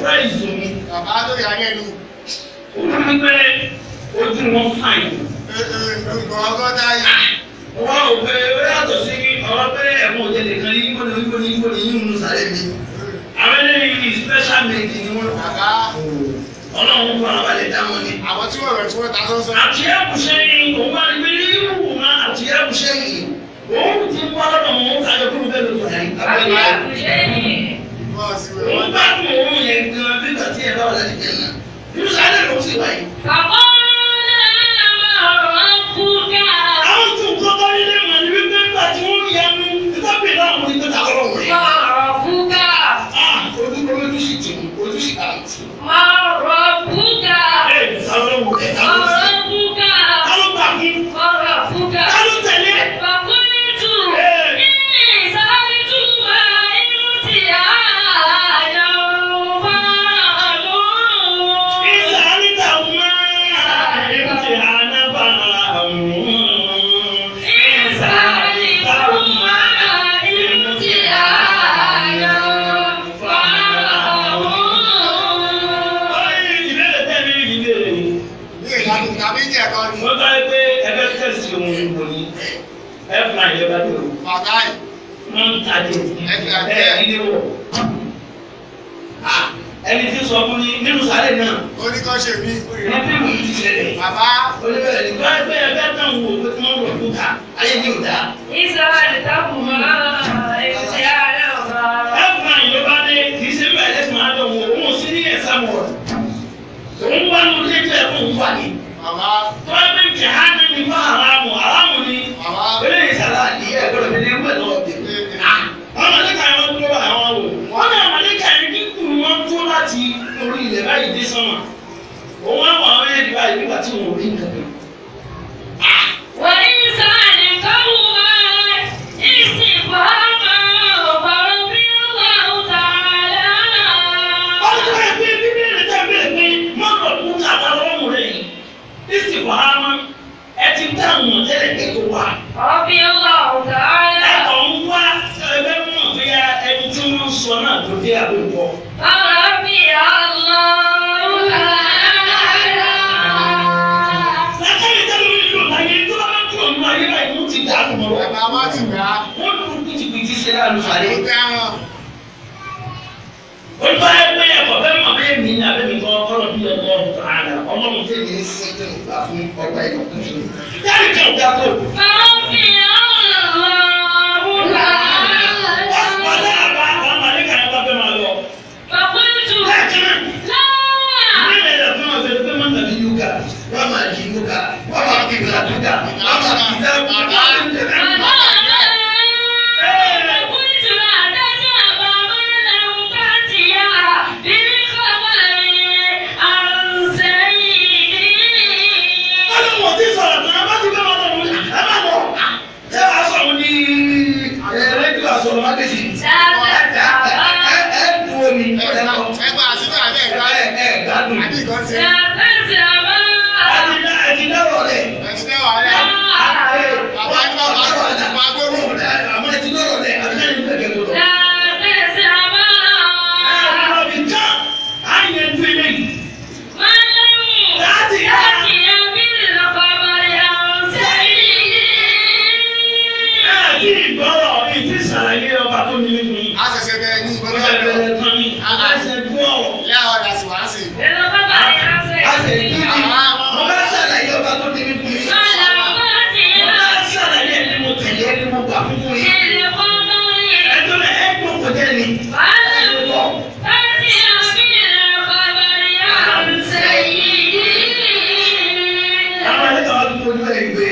surprise mi. Bàbá tó yà lẹ́nu. Ó ní pé ojú wọn fàìn. Nǹkan ọgọ́ta yìí. Wọ́n ò pé ó yàtọ̀ sí ọ̀rọ̀ pé ẹ̀fọn òjẹ́ nìkan ní yíbo ní yíbo ní yíbo ní yíbo ní sàlẹ̀ mi. Àwọn eléyìí special made ni wọ́n. Bàbá. Ọlọ́run fún ara balẹ̀ dá wọn ni. Àwọn tí wọ́n rẹ̀ tí wọ́n ta sọ́sọ́. Àti ẹ̀kúṣẹ́ yìí, òun máa ń gbé irú wọn àti ẹ̀kúṣẹ́ yìí. Òun ti ń wá lọ́dọ̀ wọn tayọ kúrú bẹ́ẹ̀ lóṣù yìí. Òun bá dùn òun yẹn gan nígbà tí ẹ bá wà láti jẹ náà. Irú sáré ló sì wáyé. Àwọn tó kọ́kọ́ nílé mọ̀ ní wípé nígbà tí wọ́n yanu ìtọ́pẹ̀ náà wọ́n ní pẹ́ta ọlọ́run rẹ̀. Ojú sì tì mú, ojú sì bá tì. Ẹni tí sọ fún mi nínú sáré náà. Ó ní kán ṣe mí. Ní fíìmù ti ṣẹlẹ̀. Bàbá. Olúbẹ̀rẹ̀ ní bá ẹgbẹ́ ẹgbẹ́ náà wò pé kí wọ́n rò kúta ayé ní òdà. Ẹ̀fọn ìlú bá dé kì í ṣe bẹ́ẹ̀ lẹ́sìn máa dọ̀ wò òun sí ní ẹ̀sà wọ̀. Òun wá ní ojú ètò ẹ̀kọ́ òun wà ní. Bàbá. Tó bá gbé jẹ̀hánà ní fún àràmù àràmù ni. Bàbá. Eléyìí sàlá ní ẹ̀gbọ́dọ̀ fi ní ẹgbẹ́ lọ́wọ́ tèmi. Àwọn màlẹ́kà yẹn wọ́n dúró àwọn wò. Wọ́n ní àwọn màlẹ́kà yẹn kíkù wọn tó láti orí ilẹ̀ báyìí dé sánmà. Òun á wọ àwọn ẹ̀rí báyìí nígbà tí wọn ò rí nǹkan kan. Wọ́n ti wáyé pé bíbélì tẹ̀ bẹ́ẹ̀ pé mọ́tò kú tàbá lọ́mù rẹ̀ yìí. Ìsìnkú àmọ́ ẹ ti dá àwọn tẹ́lẹ̀ pé tó wà. Ẹ̀kọ́ ń wá ẹgbẹ́ mọ̀ bóyá ẹni tí wọ́n ń sọ náà tó dé àbúkọ. Látàrí tẹ́lẹ̀ mi lò láyé tó bá bá kúrò nínú ayé báyìí wọ́n ti dànù mọ́. Bàbá wa ti gbà á. Wọ́n lu pìtìpìtì ṣe láàlú sàlẹ̀. Ó dáràn. Olùkọ́ ẹgbẹ́ ẹ̀kọ́ fẹ́ mọ̀ bẹ́ẹ̀ mi ní abẹ́mi kan kọ́lọ̀ bí ọmọ ọ̀hún àná ọlọ́run tẹ̀lé ń sin tó ń gbà fún ọgbà ẹ̀kọ́ tó ṣe. Dárí kan ò ga tó. Wọ́n àbá àwọn màlẹ́kà yẹn bá fẹ́ máa lọ. Lẹ́ẹ̀kan náà, nílẹ̀ ilẹ̀ fún ọ̀sẹ̀ pé má tàbí yúgà, wọ́n máa jí yúgà, wọ́n máa kí ìgbà yúgà, wọ́n máa kí ìgbà yúgà. Ọlọ́run ò tí sọ̀rọ̀ tán, bá ti fẹ́ máa lọ, ẹ má lọ. Ṣé wàá sọ̀rọ̀ ní rédíò àsọ̀rọ̀ mágẹ́sì? Ẹ dúró ni, ẹ lọ. Ẹgbẹ́ àṣìṣe àbẹ́ ẹ̀gbá. Ẹ gbádùn. Àbí nǹkan ṣe. Ẹ ti dárọ̀ rẹ̀. Ẹ ti dẹ́ wàhálà. Bàbá ní bàbá tó ti pa gbóòrò. Àmọ́ ẹ ti dárọ̀ rẹ̀, àbí lẹ́yìn tó ẹ̀kẹ́ tó lọ. Ẹ lọ bí tán, á yẹn dún eléyìí. Láti yá. Ẹ ti gbọ́rọ̀ ìtì sàlàyé ọba tó ní nínú yìí. A ṣẹ̀ṣẹ̀ bẹ̀rẹ̀ ní ìbọn Ó náà ṣe lọ. bẹ̀rẹ̀ tán ni, a ṣe gbọ́ ọ̀rọ̀. Láwọn ọ̀dà sì wá sí. A ṣe kí ni? Mo bá ṣàlàyé ọba tó ní nínú yìí. Mo bá ṣàlàyé ẹni mo tẹ̀lé ẹni mo gbà fún fún yìí. Ẹjọ́ náà ẹ gbọ́ kò jẹ́ ni. Ẹ gbọ́. Àwọn ẹlẹ́kọ̀ọ́ wa tún kojú ẹ̀ gbé.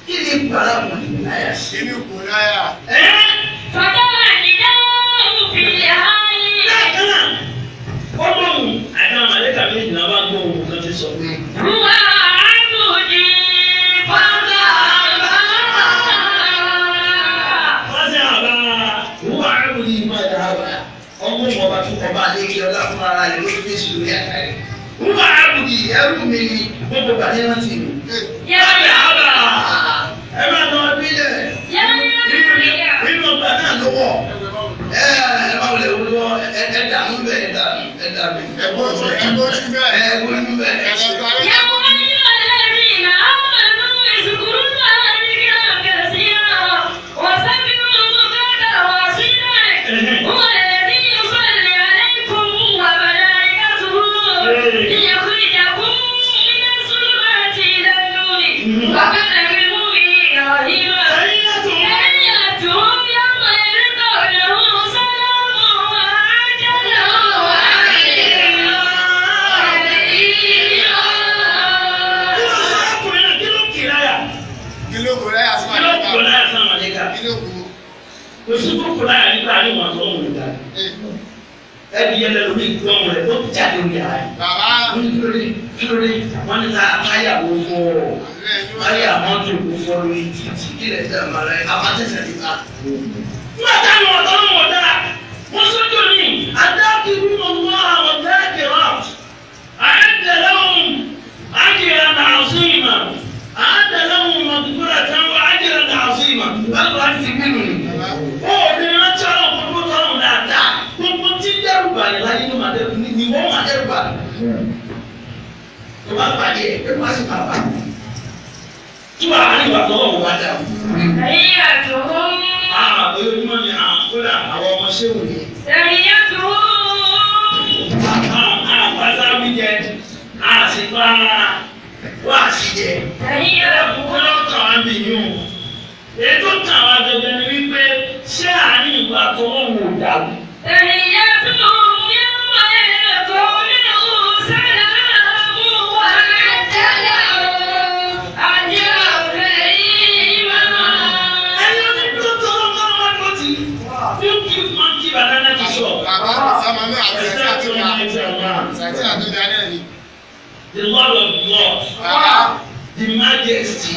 Kí ni ìpàdà kò ní náyà sí? Inú kò náyà. Ẹ́ lẹ́ẹ̀kan náà, ó gbóhùn àti àwọn màlẹ́kà méjì náà bá gbóhùn kan ti sọ pé. Fásitì àbá wúwà ábùdí ìmọ̀ ẹ̀dá àbá ọgbọ́n ọba tó ọba àlékè ọlá fún ara rẹ̀ ló fèsì lórí àga rẹ̀. Wúwà ábùdí ẹrú mi ni gbogbo gbàdé rántí mi. Fásitì àbá ẹ máa nà ọdún ilẹ̀ nínú ọgbà náà lọ́wọ́ ẹ ẹ máa wọlé wọlé ẹ dànù. dànù bẹ́ẹ̀ dànù ẹ dànù. Ẹ̀gbọ́n ti bẹ́ẹ̀. Ẹ̀gbọ́n bẹ́ẹ̀. The Lord of Lords, the Majesty.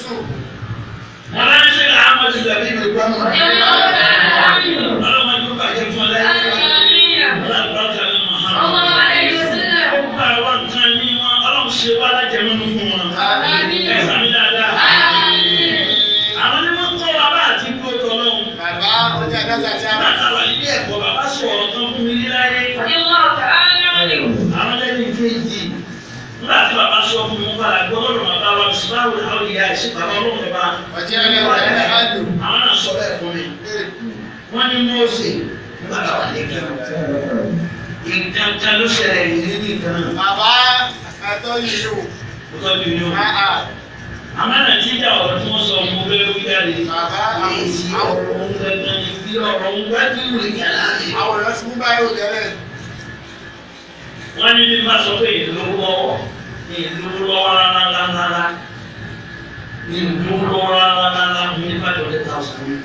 sùn. Wọ́n á ń ṣe Ahmadu Labeeb Gbọ́mọ̀. Ọlọ́mọdé ó bàjẹ́ fún ọ láyé. Ọlọ́mọdé ó gba àwọn nǹkan ní wọn, Ọlọ́run ṣe wá lájẹmọ́nú fún wọn. Ẹ sàmì dáadáa. Àwọn ni wọ́n kọ́ wa bá àti kú ọ̀tọ̀ lọ́hùn. Bàbá ọjà dájà tí a bá. Bàtà wà nílé ẹ̀kọ́, bàbá sọ̀rọ̀ kan fún mi níláyé. Àwọn lẹ́yìn kejì. Nígbà tí bàbá sọ fún mi, wọ́n padà gbọ́ lọ́dọ̀ bàbá wa Báwo ni àwọn ìyá ẹ̀ṣin bàbá ọlọ́run bàbá. Ọjọ́ ẹlẹ́wọ̀n ẹlẹ́wọ̀n. Àwọn náà sọ bẹ́ẹ̀ fún mi. Wọ́n ní Mósè nígbà táwọn lè kí wọn. Nǹkan kan ló ṣẹlẹ̀ ìrírí nìkan náà. Bàbá ẹ̀tọ́ yìí o. Ó tọ́jú ní o. Àmọ́ Nàìjíríà ọ̀rọ̀ tí wọ́n sọ ọmọ bẹ́ẹ̀ wí jáde. Bàbá Èsì ọ̀rọ̀ ń gangan ni bí ọ̀rọ̀ ń wájú ìwé yàrá mi. Àwọn ọ̀rọ̀ ti mú báyìí ò tẹ́lẹ̀. Wọ́n ní bí bá sọ pé ìlú lọ́wọ́ ìlú lọ́wọ́ rárá rárá ìlú lọ́wọ́ rárá rárá ní 500,000.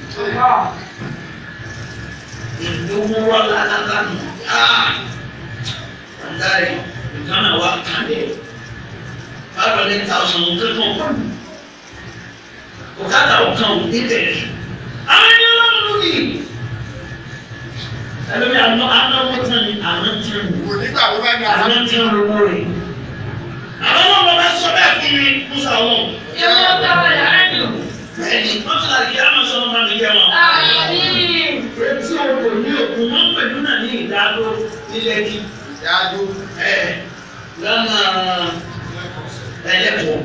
Ìlú lọ́wọ́ rárá rárá àndáyé nǹkan náà wà kàlẹ́ 500,000 kankan kọ́ òkàtà ọ̀kan ò ní bẹ̀rẹ̀. Àwọn ẹni ọlọ́run ní ẹlòmí àná anáwó tán ni àná tán ni Kò nígbà tó bá ní àná. àná tán lówó rẹ̀. Àwọn ọlọ́run bá sọ bẹ́ẹ̀ fún mi Musa ọlọ́run. Bẹ́ẹ̀ni wọ́n ti láti kí á máa sọ ọmọ mi jẹ́ wọn. Etí odò ní òkun wọ́n pẹ̀lú náà ní ìdádó ní Lẹ́kì. Ìdájọ́. Lọ́nà ẹlẹ́kọ̀ọ́.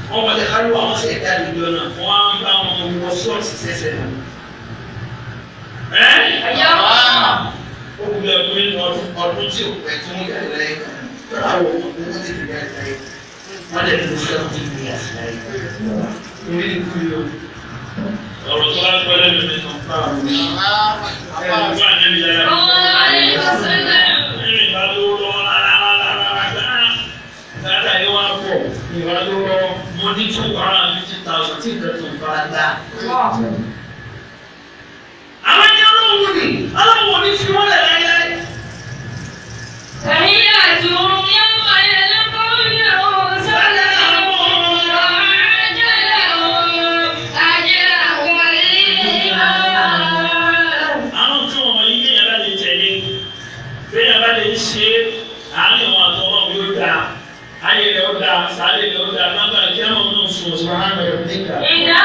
Wọ́n wọlé kálíwà wọ́n sì ẹ̀dá ìlú náà. Wọ́n á bá wọn wọ ṣọ́ọ̀ṣì sẹ́sẹ̀ náà. Ó kú bí ọdún mélòó ọdún tí ò pẹ́ tí wọ́n jáde láyé. Lọ́dọ̀ àwọn ọmọ wọn tètè jáde láyé. Wọ́n lè fi 70 years láyé. Orí ikú yìí o. Ọ̀rọ̀ tó bá gbọ́ lẹ́nu mi tó ń fa àwọn ọmọ. Bàbá Ẹ̀rù wà níbi yàrá. Nínú ìbá lówó lọ́wọ́ rárá rárá rárá. Dáadáa yìí wá pọ̀. Ìbá lówó lọ́wọ́. Mo ní 250,000 tí nǹkan tó ń fara gbá. Àwọn ẹni ọlọ́run ni ọlọ́run ò ní fi wọ́n lẹ̀ láyé. Àwọn tí wọn wọ̀nyí bí yàrá lè tẹ̀lé bí yàrá lè ṣe àárín wọn àtọwọ́ yóò dáa ayé rẹ̀ ó dáa sáré rẹ̀ ó dáa lágbára kí á máa mú sùn sùn hàn rẹ̀ níkà. إذا